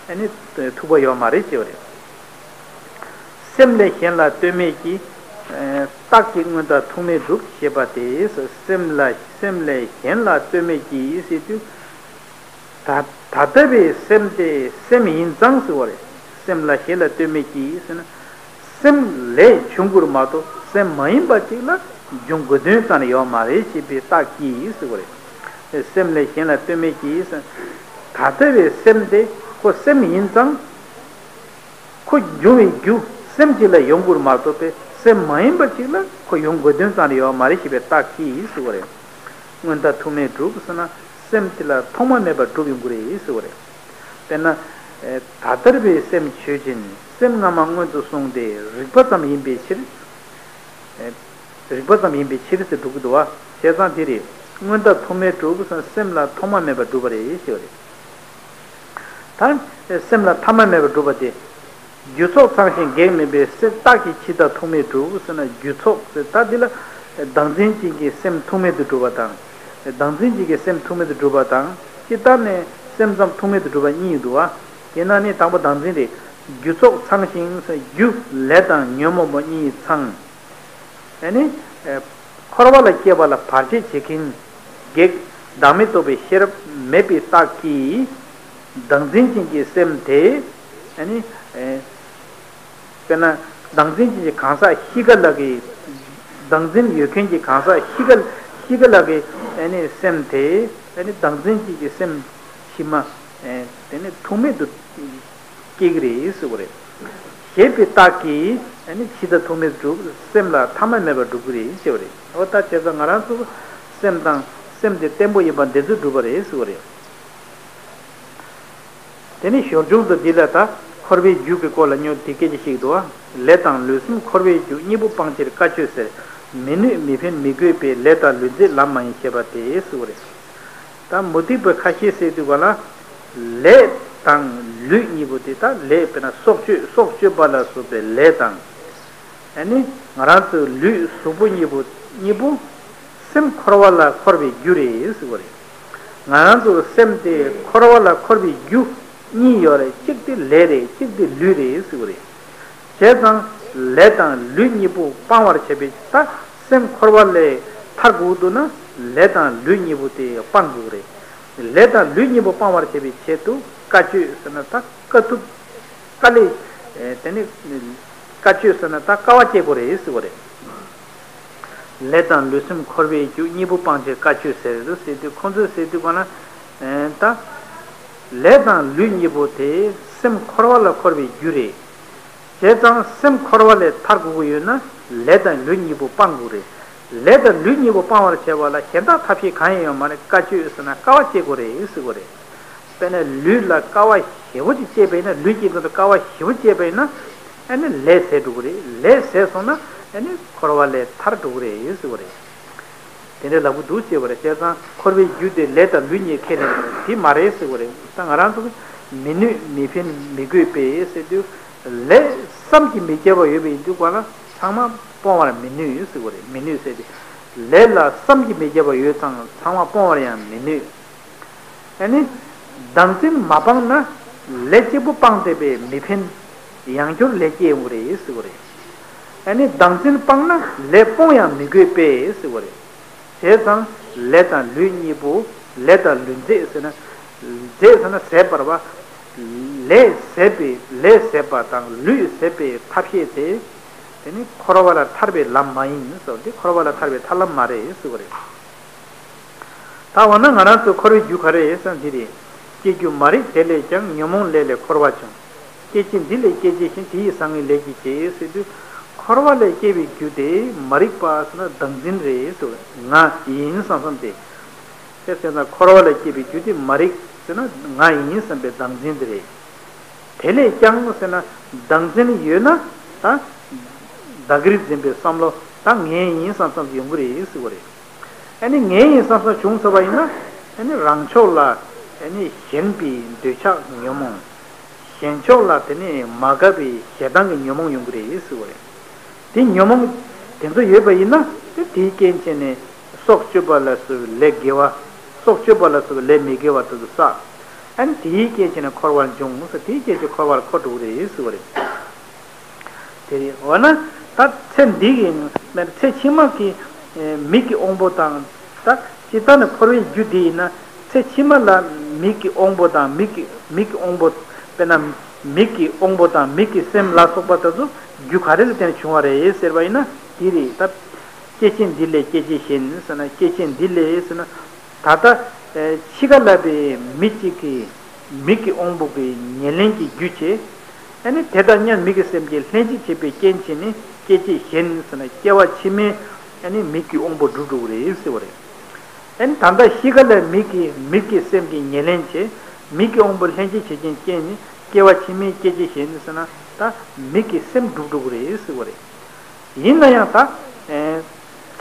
ཨ་ནི་ཐུག་པ་ཡོད་མ་རེད་ཅེས་པ་རེད། སེམས་ལས་གཞན་ལ་ལྟོས་མེད་ཀྱི། རྟགས་ཀྱིས་སྔོན་མཐའ་ཐུག་མེད་སྒྲུབ་ཞེས་པ་དེས་སེམས་ལ་སེམས་ལས་གཞན་ལ་ལྟོས་མེད་ཀྱི་ཟེར་དུས། ད་ད་ལྟ་བའི་སེམས་དེ་སེམས་ཡིན་ཙང་ཟེར་བ་རེད། སེམས་ལ་གཞན་ལ་ལྟོས་མེད་ཀྱི་ཟེར་ན། སེམས་ལས་བྱུང་དགོས་མ་གཏོགས་སེམས་མ་ཡིན་པ་ཅིག་ལ་འབྱུང་དགོས་དོན་ཙམ་ཡོད་མ་རེད་ཞེས་པའི་རྟགས་ཀྱིས་ཟེར་བ་རེད། སེམས་ལས་གཞན་ལ་ལྟོས་མེད་ཀྱིས། ད་ལྟ་བའི་སེམས་དེ་ཁོ་སེམས་ཡིན་ཙང་། ཁོ་འབྱུང་བའི་རྒྱུ་སེམས་གཅིག་ལ་ཡོང་དགོས་མ་གཏོགས་པའི་སེམས་མ་ཡིན་པ་གཅིག་ལ་ཁོ་ཡོང་དགོས་དོན་ཙམ་ཡོད་མ་རེད་ཞེས་པའི་རྟགས་ཀྱིས་ཟེར་བ་རེད། སྔོན་མཐའ་ཐུག་མེད་གྲུབ་ཟེར་ན་སེམས་དེ་ལ་ཐོག་མ་མེད་པར་གྲུབ་ཡོང་གི་རེད་ཟེར་བ་རེད། དཔེར་ན། ད་ལྟར་བའི་སེམས་ཆོས་ཅན། སེམས་སྔ་མ་སྔོན་དུ་སོང་སྟེ་རིག་པ་ཙམ་ཡིན་པའི་ཕྱིར། རིག་པ་ཙམ་ཡིན་པའི་ཕྱིར་ཟེར་འགྲོ་གི་འདུག་བ། བྱས་ཙང་དེ་རེད། སྔོན་མཐའ་ཐུག་མེད་གྲུབ་ཟེར་ན་སེམས་ལ་ཐོག་མ་མེད་པར་གྲུབ་པ་རེད་ཟེར་བ་རེད། ད་སེམས་ལ་ཐ་མ་མེད་པར་གྲུབ་པ་དེ། རྒྱུ་ཚོགས་ཚང་ཞིང་གེགས་མེད་པའི་སེམས་རྟགས་ཀྱི་ཕྱིར་དང་ཐུག་མེད་གྲུབ་ཟེར་ན་རྒྱུ་ཚོགས་ཟེར་ད་འདི་ལ་བདག་འཛིན་ཅན་གྱི་སེམས་ཐུག་མེད་དུ་གྲུབ་པ་དང་། བདག་འཛིན་ཅན་གྱི་སེམས་ཐུག་མེད་དུ་གྲུབ་པ་དང་སྤྱིར་བཏང་ནས་སེམས་ཙམ་ཐུག་མེད་དུ་གྲུབ་པ་གཉིས་འདུག་བ། དེས་ན་ནི་དང་པོ་བདག་འཛིན་རེད། རྒྱུ་ཚོགས་ཚང་ཞིང་ཟེར་རྒྱུ་ལས་དང་ཉོན་མོངས་པ་གཉིས་ཚང་། ཨ་ནི། འཁོར་བ་ལ་སྐྱེ་བ་ལ་བར་ཆད་བྱེད་མཁན་གེགས་བདག་མེད་རྟོགས་པའི་ཤེས་རབ་མེད་པའི་རྟགས་ཀྱིས་བདག་འཛིན་ཅན་གྱི་སེམས་དེ་ཨ་ནི། དཔེར་ན་བདག་འཛིན་ཅན་གྱི་གང་ཟག་གཤིས་ཀ་ལ་གི། བདག་འཛིན་ཡོད་མཁན་གྱི་གང་ཟག་གཤིས་ཀ་གཤིས་ཀ་ལ་གི་ཨ་ནི་སེམས་དེ་ཨ་ནི་བདག་འཛིན་ཅན་གྱི་སེམས་ཕྱི་མ་དེ་ནི་ཐུག་མེད་དུ། སྐྱེ་གི་རེད་ཟེར་བ་རེད། ཞེས་པའི་རྟགས་ཀྱིས་ཨ་ནི་ཕྱི་དང་ཐུག་མེད་གྲུབ་སེམས་ལ་ཐ་མ་མེད་པར་གྲུབ་ཀྱི་རེད་ཟེར་བ་རེད། འོ་ད་བྱས་ཙང་ང་རང་ཚོ་སེམས་དང་སེམས་དེ་བརྟན་པོ་ཡིན་པ་འདི་ཚོས་གྲུབ་པ་རེད་ཟེར་བ་རེད། དེ་ནི་ཞོར་བྱུང་དུ་འདི་ལ་ད་འཁོར་བའི་རྒྱུ་གི་སྐོར་ལ་སྨྱོ་དེ་སྐད་ཅེས་ཞིག་འདུག་བ། ལས་དང་ལུས་སེམས་འཁོར་བའི་རྒྱུ་གཉིས་པོ་སྤང་ཕྱིར་དཀའ་སྤྱོད་ཟེར། མི་ནུས་མི་ཕན་མི་དགོས་པས་ལས་དང་ལུས་མཛད་ལམ་མ་ཡིན་ཞེས་པ་སྟེ་ཟེར་བ་རེད། ད་མུ་སྟེགས་པ་ཁ་ཤས་ཟེར་དུས་ག་ལ། ལས་དང་ལུས་གཉིས་པོ་དེ་ད་ལས་དཔེར་ན་སྲོག་གཅོད་སྲོག་གཅོད་པ་ལ་སོགས་པའི་ལས་དང་། ཨ་ནི་ང་རང་ཚོའི་ལུས་གཟུགས་པོ་གཉིས་པོ་གཉིས་པོ་སེམས་འཁོར་བ་ལ་འཁོར་བའི་རྒྱུ་རེད་ཟེར་བ་རེད། ང་རང་ཚོའི་སེམས་དེ་འཁོར་བ་ལ་འཁོར་བའི་རྒྱུ་གཉིས་ཡོད་རེད། གཅིག་དེ་ལས་རེད། གཅིག་དེ་ལུས་རེད་ཟེར་བ་རེད། བྱས་ཙང་ལས་དང་ལུས་གཉིས་པོ་སྤང་བར་བྱེད་པའི་ད་སེམས་འཁོར་བ་ལས་ཐར་དགོས་འདུག་ན་ལས་དང་ལུས་གཉིས་པོ་དེ་སྤང་དགོས་རེད། ལས་དང་ལུས་གཉིས་པོ་སྤང་བར་བྱེད་པའི་ཆེད་དུ་དཀའ་སྤྱོད་ཟེར་ན་ད་དཀའ་ཐུབ། དཀའ་ལས། དེ་ནི་དཀའ་སྤྱོད་ཟེར་ན་ད་དཀའ་བ་སྤྱད་དགོས་རེད་ཟེར་བ་རེད། ལས་དང་ལུས་སེམས་འཁོར་བའི་རྒྱུ་གཉིས་པོ་སྤང་ཕྱིར་དཀའ་སྤྱོད་ཟེར་ཟེར་དུས་ཁོང་ཚོས་ཟེར་དུས་ག་ན། ད། ལས་དང་ལུས་གཉིས་པོ་དེ་སེམས་འཁོར་བ་ལ་འཁོར་བའི་རྒྱུ་རེད། བྱས་ཙང་སེམས་འཁོར་བ་ལས་ཐར་དགོས་ཀྱི་ཡོད་ན་ལས་དང་ལུས་གཉིས་པོ་སྤང་དགོས་རེད། ལས་དང་ལུས་གཉིས་པོ་སྤང་བར་བྱེད་པ་ལ་གཞན་དག་ཐབས་ཤེས་གང་ཡང་ཡོད་མ་རེད། དཀའ་སྤྱོད་ཟེར་ན་དཀའ་བ་སྤྱད་དགོས་རེད་ཟེར་དགོས་རེད། དཔེར་ན་ལུས་ལ་དཀའ་བ་ཞེ་པོ་ཅིག་སྤྱད་པ་ཡིན་ན་ལུས་ཀྱི་དོན་དུ་དཀའ་བ་ཞེ་པོ་སྤྱད་པ་ཡིན་ན་ཨ་ནི་ལས་ཟད་འགྲོ་གི་རེད། ལས་ཟད་སོང་ན་ཨ་ནི་འཁོར་བ་ལས་ཐར་འགྲོ་གི་རེད་ཟེར་བ་རེད། དེ་འདྲའི་ལབ་གི་འདུག་ཅེས་པ་རེད། བྱས་ཙང་འཁོར་བའི་རྒྱུ་དེ་ལས་དང་ལུས་གཉིས་ཁས་ལེན་དེ་མ་རེད་ཟེར་བ་རེད། ད་ང་རང་ཚོ་གི་མི་ནུས་མི་ཕན་མི་དགོས་པས་ཟེར་དུས་ལས་བསམ་གྱིས་མི་ཁྱབ་པ་ཡོད་པ་ཡིན་དུས་ག་ལ་ཚང་མ་སྤོང་བར་མི་ནུས་ཟེར་བ་རེད། མི་ནུས་ཟེར་ཏེ་ལས་ལ་བསམ་གྱིས་མི་ཁྱབ་པ་ཡོད་ཙང་ཚང་མ་སྤོང་བར་ཡང་མི་ནུས། ཨ་ནི། བདག་འཛིན་མ་སྤངས་ན་ལས་གཅིག་པུ་སྤངས་བསྡད་པས་མི་ཕན། ཡང་བསྐྱར་ལས་སྐྱེ་ཡོང་གི་རེད་ཟེར་བ་རེད། ཨ་ནི་བདག་འཛིན་སྤངས་ན་ལས་སྤོང་ཡང་མི་དགོས་པས་ཟེར་བ་རེད། བྱས་ཙང་ལས་དང་ལུས་གཉིས་པོ་ལས་དང་ལུས་མཛད་ཟེར་ན། མཛད་ཟེར་ན་ཟད་པར་བ། ལས་ཟད་པའི་ལས་ཟད་པ་དང་ལུས་ཟད་པའི་ཐབས་ཤེས་དེ། དེ་ནི་འཁོར་བ་ལ་ཐར་པའི་ལམ་མ་ཡིན་ཟེར་བ་འདི་འཁོར་བ་ལ་ཐར་པའི་ཐར་ལམ་མ་རེད་ཟེར་བ་རེད། ད་འོ་ན་ང་རང་ཚོ་འཁོར་བའི་རྒྱུ་ག་རེ་ཡིན་བསམ་འདི་རེད། སྐྱེ་རྒྱུ་མ་རིག་དེ་ལས་ཀྱང་ཉོན་མོངས་ལས་ལས་འཁོར་བ་བྱུང་། སྐྱེ་ཅིང་འདི་ལས་སྐྱེ་བྱས་ཤིང་དེ་ཡི་བཟང་ངན་ལས་ཀྱིས་བྱེད་ཟེར་དུས། འཁོར་བ་ལས་སྐྱེ་བའི་རྒྱུ་དེ་མ་རིག་པ་ཟེར་ན་བདག་འཛིན་རེད་ཟེར་བ་ང་ཡིན་བསམ་བསམ་སྟེ། དེ་ཟེར་ན་འཁོར་བ་ལས་སྐྱེ་བའི་རྒྱུ་དེ་མ་རིག་ཟེར་ན་ང་ཡིན་བསམ་པའི་བདག་འཛིན་དེ་རེད། དེ་ལས་ཀྱང་ཟེར་ན་བདག་འཛིན་ཡོད་ན་ད། བདག་གིར་འཛིན་པའི་བསམ་བློ་ད་ངའི་ཡིན་བསམ་བསམ་ཡོང་གི་རེད་ཟེར་བ་རེད། ཨ་ནི་ངའི་ཡིན་བསམ་བསམ་བྱུང་ཚར་བ་ཡིན་ན་ཨ་ནི་རང་ཕྱོགས་ལ་ཨ་ནི་ཞེན་པའི་འདོད་ཆགས་ཉོན་མོངས། གཞན་ཕྱོགས་ལ་དེ་ནི་མ་དགའ་བའི་ཞེ་སྡང་གི་ཉོན་མོངས་ཡོང་གི་རེད་ཟེར་བ་རེད། དེ་ཉོན་མོངས་དེ་ཚོ་ཡོད་པ་ཡིན་ན་དེ་དེའི་རྐྱེན་བྱས་ནས་སྲོག་གཅོད་པ་ལ་སོགས་པའི་ལས་དགེ་བ། སྲོག་གཅོད་པ་ལ་སོགས་པའི་ལས་མི་དགེ་བ་དེ་ཚོ་བསགས། ཨ་ནི་དེའི་རྐྱེན་བྱས་ནས་འཁོར་བར་འབྱུང་ཟེར། དེའི་རྐྱེན་བྱས་འཁོར་བར་འཁོར་འགྲོ་གི་རེད་ཟེར་བ་རེད། དེ་རེད། འོ་ན་ད་ཚེ་འདི་གི་མེད་ཚེ་ཕྱི་མ་གི་མིག་གི་དབང་པོ་དང་ད་ཇི་ལྟར་ནི་འཁོར་བའི་རྒྱུ་འདི་ཡིན་ན་ཚེ་ཕྱི་མ་ལ་མིག་གི་དབང་པོ་དང་མིག་གི་མིག་གི་དབང་པོ་དཔེར་ན་ མིག་གི་དབང་པོ་དང་མིག་གི་སེམས་ལ་སོགས་པ་དེ་ཚོ་རྒྱུ་ག་རེ་ལ་བརྟེན་ནས་བྱུང་བ་རེད་ཟེར་བ་ཡིན་ན། དེ་རེད་ད། སྐྱེ་མཆེད་འདི་ལས་སྐྱེ་མཆེད་གཞན་ཟེར་ན། སྐྱེ་མཆེད་འདི་ལས་ཟེར་ན། ད་ལྟ་ཕྱི་ཁ་ལ་པའི་མི་གཅིག་གི་མིག་གི་དབང་པོ་གི་ཉེར་ལེན་གྱི་རྒྱུ་བྱས། ཨ་ནི་དེ་དང་མཉམ་མིག་གི་སེམས་ཀྱིས་ལྷན་ཅིག་བྱེད་པའི་རྐྱེན་བྱས་ནས་སྐྱེ་མཆེད་གཞན་ཟེར་ན། སྐྱེ་བ་ཕྱི་མའི་ཨ་ནི་མིག་གི་དབང་པོ་འགྲུབ་འགྲོ་གི་རེད་ཟེར་བ་རེད། ཨ་ནི་ད་ལྟ་ཕྱི་ཁ་ལ་མིག་གི་མིག་གི་སེམས་ཀྱིས་ཉེར་ལེན་བྱས། མིག་གི་དབང་པོ་ལྷན་ཅིག་བྱེད་རྐྱེན་རྐྱེན་ནི་སྐྱེ་བ་ཕྱི་མའི་སྐྱེ་མཆེད་གཞན་ཟེར་ན། ད་མིག་གི་སེམས་འགྲུབ་འགྲོ་གི་རེད་ཟེར་བ་རེད། ཡིན་ན་ཡང་ད། ཨེ།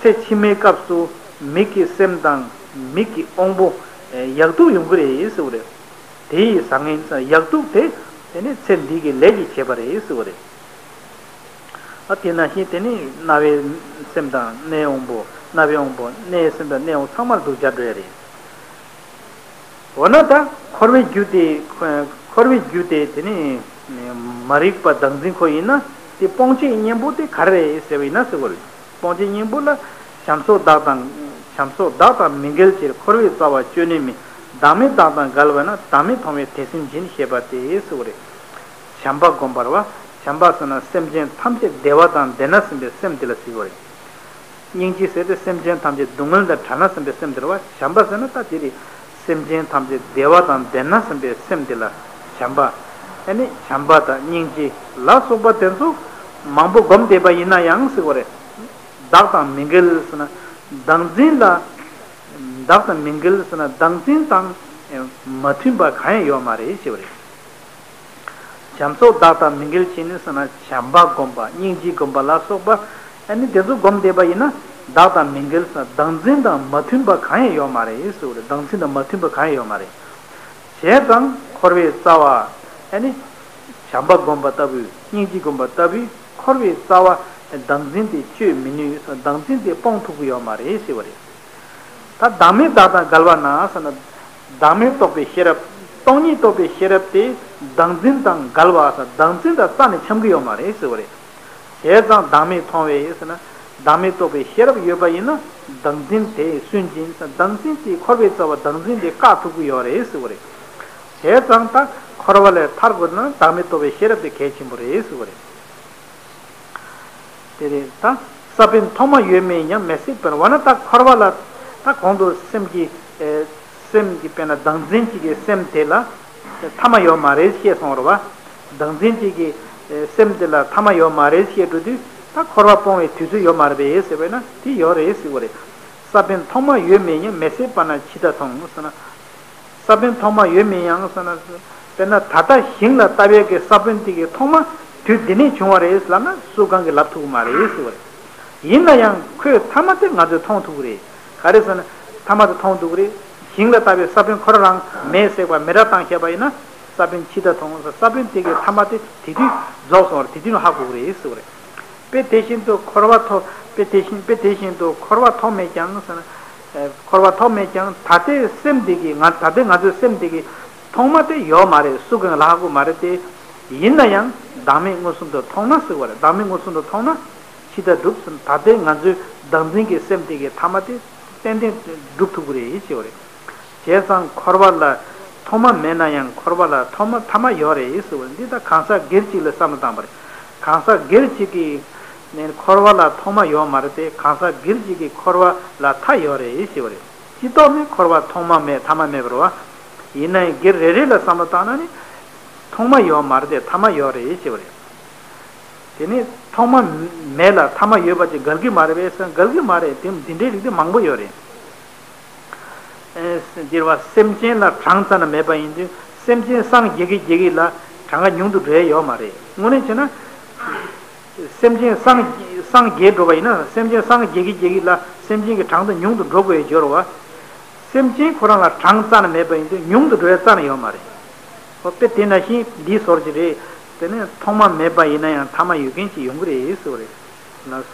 ཚེ་ཕྱི་མའི་སྐབས་སུ་མིག་གི་སེམས་དང་མིག་གི་དབང་པོ་ཨེ་ཡག་སྡུག་ཡོང་གི་རེད་ཟེར་བ་རེད། དེ་ཡི་བཟང་ངན་ཡག་སྡུག་དེ་དེ་ནི་ཚེ་འདི་གི་ལས་ཀྱིས་བྱེད་པ་རེད་ཟེར་བ་རེད། ཨ། དེ་ནང་བཞིན་དེ་ནི་རྣ་བའི་སེམས་དང་སྣའི་དབང་པོ། རྣ་བའི་དབང་པོ། སྣའི་སེམས་དང་སྣའི་དབང་པོ་ཚང་མར་འདུ་བྱར་འགྲོ་ཡ་རེད། འོ་ན་ད་འཁོར་བའི་རྒྱུ་དེ། འཁོར་བའི་རྒྱུ་དེ་དེ་ནི་མ་རིག་པ་བདག་འཛིན་ཁོ་ཡིན་ན། དེ་སྤོང་བྱེད་གཉེན་པོ་དེ་ག་རེ་རེད་ཟེར་བ་ཡིན་ན་ཟེར་བ་རེད། སྤོང་བྱེད་གཉེན་པོ་ལ་བྱམས་སོགས་བདག་དང་། བྱམས་སོགས་བདག་དང་མི་འགལ་ཕྱིར། འཁོར་བའི་རྩ་བ་གཅོད་ནུས་མེད། བདག་མེད་བདག་དང་འགལ་བས་ན། བདག་མེད་མཐོང་བས་དེ་སེམས་འབྱིན། ཞེས་པ་སྟེ་ཟེར་བ་རེད། བྱམས་པ་བསྒོམ་པ་རེད་བ། བྱམས་པ་ཟེར་ན་སེམས་ཅན་ཐམས་ཅད་བདེ་བ་དང་ལྡན་ན་བསམ་པའི་སེམས་དེ་ལ་ཟེར་བ་རེད། སྙིང་རྗེ་ཟེར་ཏེ་སེམས་ཅན་ཐམས་ཅད་སྡུག་བསྔལ་དང་བྲལ་ན་བསམ་པའི་སེམས་དེ་རེད་བ། བྱམས་པ་ཟེར་ན་ད་དེ་རེད། སེམས་ཅན་ཐམས་ཅད་བདེ་བ་དང་ལྡན་ན་བསམ་པའི་སེམས་དེ་ལ་བྱམས་པ། ཨ་ནི་བྱམས་པ་དང་སྙིང་རྗེ་ལ་སོགས་པ་དེ་ཚོ་མང་པོ་བསྒོམ་བསྡད་པ་ཡིན་ན་ཡང་ཟེར་བ་རེད། བདག་དང་མི་འགལ་ཟེར་ན། བདག་འཛིན་ལ། བདག་དང་མི་འགལ་ཟེར་ན། བདག་འཛིན་དང་མ་མཐུན་པ་གང་ཡང་ཡོད་མ་རེད་ཞེས་པ་རེད། བྱམས་སོགས་བདག་དང་མི་འགལ་ཕྱིར་ནི་ཟེར་ན། བྱམས་པ་བསྒོམ་པ། སྙིང་རྗེ་བསྒོམ་པ་ལ་སོགས་པ། ཨ་ནི་དེ་ཚོ་བསྒོམ་བསྡད་པ་ཡིན་ན། བདག་དང་མི་འགལ་ཟེར་ན། བདག་འཛིན་དང་མ་མཐུན་པ་གང་ཡང་ཡོད་མ་རེད་ཟེར་བ་རེད། བདག་འཛིན་དང་མ་མཐུན་པ་གང་ཡང་ཡོད་མ་རེད། བྱས་ཙང་འཁོར་བའི་རྩ་བ། ཨ་ནི་བྱམས་པ་བསྒོམ་པ་ལྟ་བུའི། སྙིང་རྗེ་བསྒོམ་པ་ལྟ་བུའི་འཁོར་བའི་རྩ་བ་བདག་འཛིན་དེ་གཅོད་མི་ནུས་ཟེར་ན། བདག་འཛིན་དེ་སྤོང་ཐུབ་ཀྱི་ཡོད་མ་རེད་ཟེར་བ་རེད། ད་བདག་མེད་བདག་དང་འགལ་བ་ན་ཟེར་ན། བདག་མེད་རྟོགས་པའི་ཤེས་རབ། སྟོང་ཉིད་རྟོགས་པའི་ཤེས་རབ་དེ་བདག་འཛིན་དང་འགལ་བ་ཟེར་ན། བདག་འཛིན་དང་རྩ་ནས་འཆམ་གྱི་ཡོད་མ་རེད་ཟེར་བ་རེད། བྱས་ཙང་བདག་མེད་མཐོང་བས་ཟེར་ན། བདག་མེད་རྟོགས་པའི་ཤེས་རབ་ཡོད་པ་ཡིན་ན། བདག་འཛིན་དེ་སུན་འབྱིན་ཟེར་ན། བདག་འཛིན་དེ། འཁོར་བའི་རྩ་བ་བདག་འཛིན་དེ་བཀག་ཐུབ་ཀྱི་ཡོད་རེད་ཟེར་བ་རེད། བྱས་ཙང་ད་འཁོར་བ་ལས་ཐར་དགོས་ན་བདག་མེད་རྟོགས་པའི་ཤེས་རབ་དེ་གལ་ཆེན་པོ་རེད་ཟེར་བ་རེད། དེ་རེད་ད། ས་བོན་ཐོག་མ་ཡོད་མེད་ཡང་མེད་སྲིད་པར། འོ་ན་ད་འཁོར་བ་ལ། ད་གོང་དུ་སེམས་ཀྱི། ཨེ། སེམས་ཀྱི་དཔེར་ན་བདག་འཛིན་གཅིག་གི་སེམས་དེ་ལ་ཐ་མ་ཡོད་མ་རེད་ཞེས་གསུངས་རེད་བ། བདག་འཛིན་གཅིག་གི་ཨེ་སེམས་དེ་ལ་ཐ་མ་ཡོད་མ་རེད་ཞེས་འགྲོ་དུས། ད་འཁོར་བ་སྤོང་བའི་དུས་ཚོད་ཡོད་མ་རེད་པས་ཟེར་བས་ན། དེ་ཡོད་རེད་ཟེར་བ་རེད། ས་བོན་ཐོག་མ་ཡོད་མེད་ཡང་མེད་སྲིད་པ་ན་ཇི་ལྟར་མཐོང་ཟེར་ན། ས་བོན་ཐོག་མ་ཡོད་མེད་ཡང་ཟེར་ན། དཔེར་ན་ད་ལྟ་ཞིང་ལ་ལྟ་བའི་གི་ས་བོན་དེ་གི་ཐོག་མ་དུས་འདི་ནས་བྱུང་བ་རེད་ལབ་ན་སུ་གང་གིས་ལབ་ཐུབ་ཀྱི་མ་རེད་ཟེར་བ་རེད། ཡིན་ན་ཡང་ཁོའི་ཐ་མ་དེ་ང་ཚོས་མཐོང་ཐུབ་ཀྱི་རེད། ག་རེ་ཟེར་ན། ཐ་མ་དེ་མཐོང་ཐུབ་ཀྱི་རེད། ཞིང་ལ་ལྟ་བའི་ས་བོན་ཁོ་རང་རང་མེད་ཟེར་བ་མེད་ར་བཏང་བཞག་པ་ཡིན་ན། ས་བོན་ཇི་ལྟར་མཐོང་ཟེར། ས་བོན་དེ་གི་ཐ་མ་དེ་དེ་དུས་རྫོགས་སོང་བ་རེད། དེ་དུས་ནས་ཧ་གོ་གི་རེད་ཟེར་བ་རེད། དཔེ་དེ་བཞིན་དུ་འཁོར་བ་ཐོག་དཔེ་དེ་བཞིན། དཔེ་དེ་བཞིན་དུ་འཁོར་བ་ཐོག་མེད་ཀྱང་ཟེར་ན། ཨེ། འཁོར་བ་ཐོག་མེད་ཀྱང་ད་ལྟའི་སེམས་འདི་གི། ང་ད་ལྟའི་ང་ཚོའི་སེམས་འདི་གི་ཐོག་མ་དེ་ཡོད་མ་རེད། སུ་གང་ལ་ཧ་གོ་མ་རེད་དེ། ཡིན་ན་ཡང་བདག་མེད་མངོན་སུམ་དུ་མཐོང་ན་ཟེར་བ་རེད། བདག་མེད་མངོན་སུམ་དུ་མཐོང་ན་ཇི་ལྟར་འགྲུབ་ཟེར་ན། ད་ལྟའི་ང་ཚོའི་བདག་འཛིན་གྱི་སེམས་དེ་གི་ཐ་མ་དེ་ཏན་ཏན་འགྲུབ་ཐུབ་ཀྱི་རེད་ཞེས་པ་རེད། བྱས་ཙང་འཁོར་བ་ལ་ཐོག་མ་མེད་ན་ཡང་འཁོར་བ་ལ་ཐོག་མ་ཐ་མ་ཡོད་རེད་ཟེར་བ་འདི་ད་གང་ཟག་སྒེར་གཅིག་ལ་བསམ་བློ་བཏང་བ་རེད། གང་ཟག་སྒེར་གཅིག་གིས་ནས་འཁོར་བ་ལ་ཐོག་མ་ཡོད་མ་རེད་དེ། གང་ཟག་སྒེར་གཅིག་གིས་འཁོར་བ་ལ་མཐའ་ཡོད་རེད་ཞེས་པ་རེད། སྤྱི་ཐོག་ནས་འཁོར་བ་ཐོག་མ་མེད་ཐ་མ་མེད་པ་རེད་བ། ཡིན་ན་ཡང་སྒེར་རེ་རེ་ལ་བསམ་བློ་བཏང་ན་ནི་ཐོག་མ་ཡོད་མ་རེད་དེ། ཐ་མ་ཡོད་རེད་ཞེས་པ་རེད། དེ་ནས་ཐོག་མ་མེད་ལ་ཐ་མ་ཡོད་པ་ཅིག་འགལ་གྱི་མ་རེད་པས་ཟེར་ན། འགལ་གྱི་མ་རེད་དེ། འདི་འདྲའི་རིགས་དེ་མང་པོ་ཡོད་རེད། ཨེ། འདིར་བ་སེམས་ཅན་ལ་གྲངས་རྩ་ནས་མེད་པ་ཡིན་དུས། སེམས་ཅན་སངས་རྒྱས་ཀྱི་རྒྱས་ཀྱི་ལ་གྲངས་ཀ་ཉུང་དུ་འགྲོ་ཡ་ཡོད་མ་རེད། དངོས་གནས་བྱས་ན། སེམས་ཅན་སངས་སངས་རྒྱས་འགྲོ་བ་ཡིན་ན། སེམས་ཅན་སངས་རྒྱས་ཀྱི་རྒྱས་ཀྱི་ལ་སེམས་ཅན་གྱི་གྲངས་དེ་ཉུང་དུ་འགྲོ་དགོས་ཡ་སྦྱོར་བ། སེམས་ཅན་ཁོ་རང་ལ་གྲངས་རྩ་ནས་མེད་པ་ཡིན་དུས་ཉུང་དུ་འགྲོ་ཡ་རྩ་ནས་ཡོད་མ་རེད། ཨོ་དཔེ་དེ་ནང་བཞིན་འདིའི་ཟུར་གྱི་རེད། དེ་ནས་ཐོག་མ་མེད་པ་ཡིན་ན་ཡང་ཐ་མ་ཡོད་མཁན་ཅིག་ཡོང་གི་རེད་ཟེར་བ་རེད། ལགས་སོ།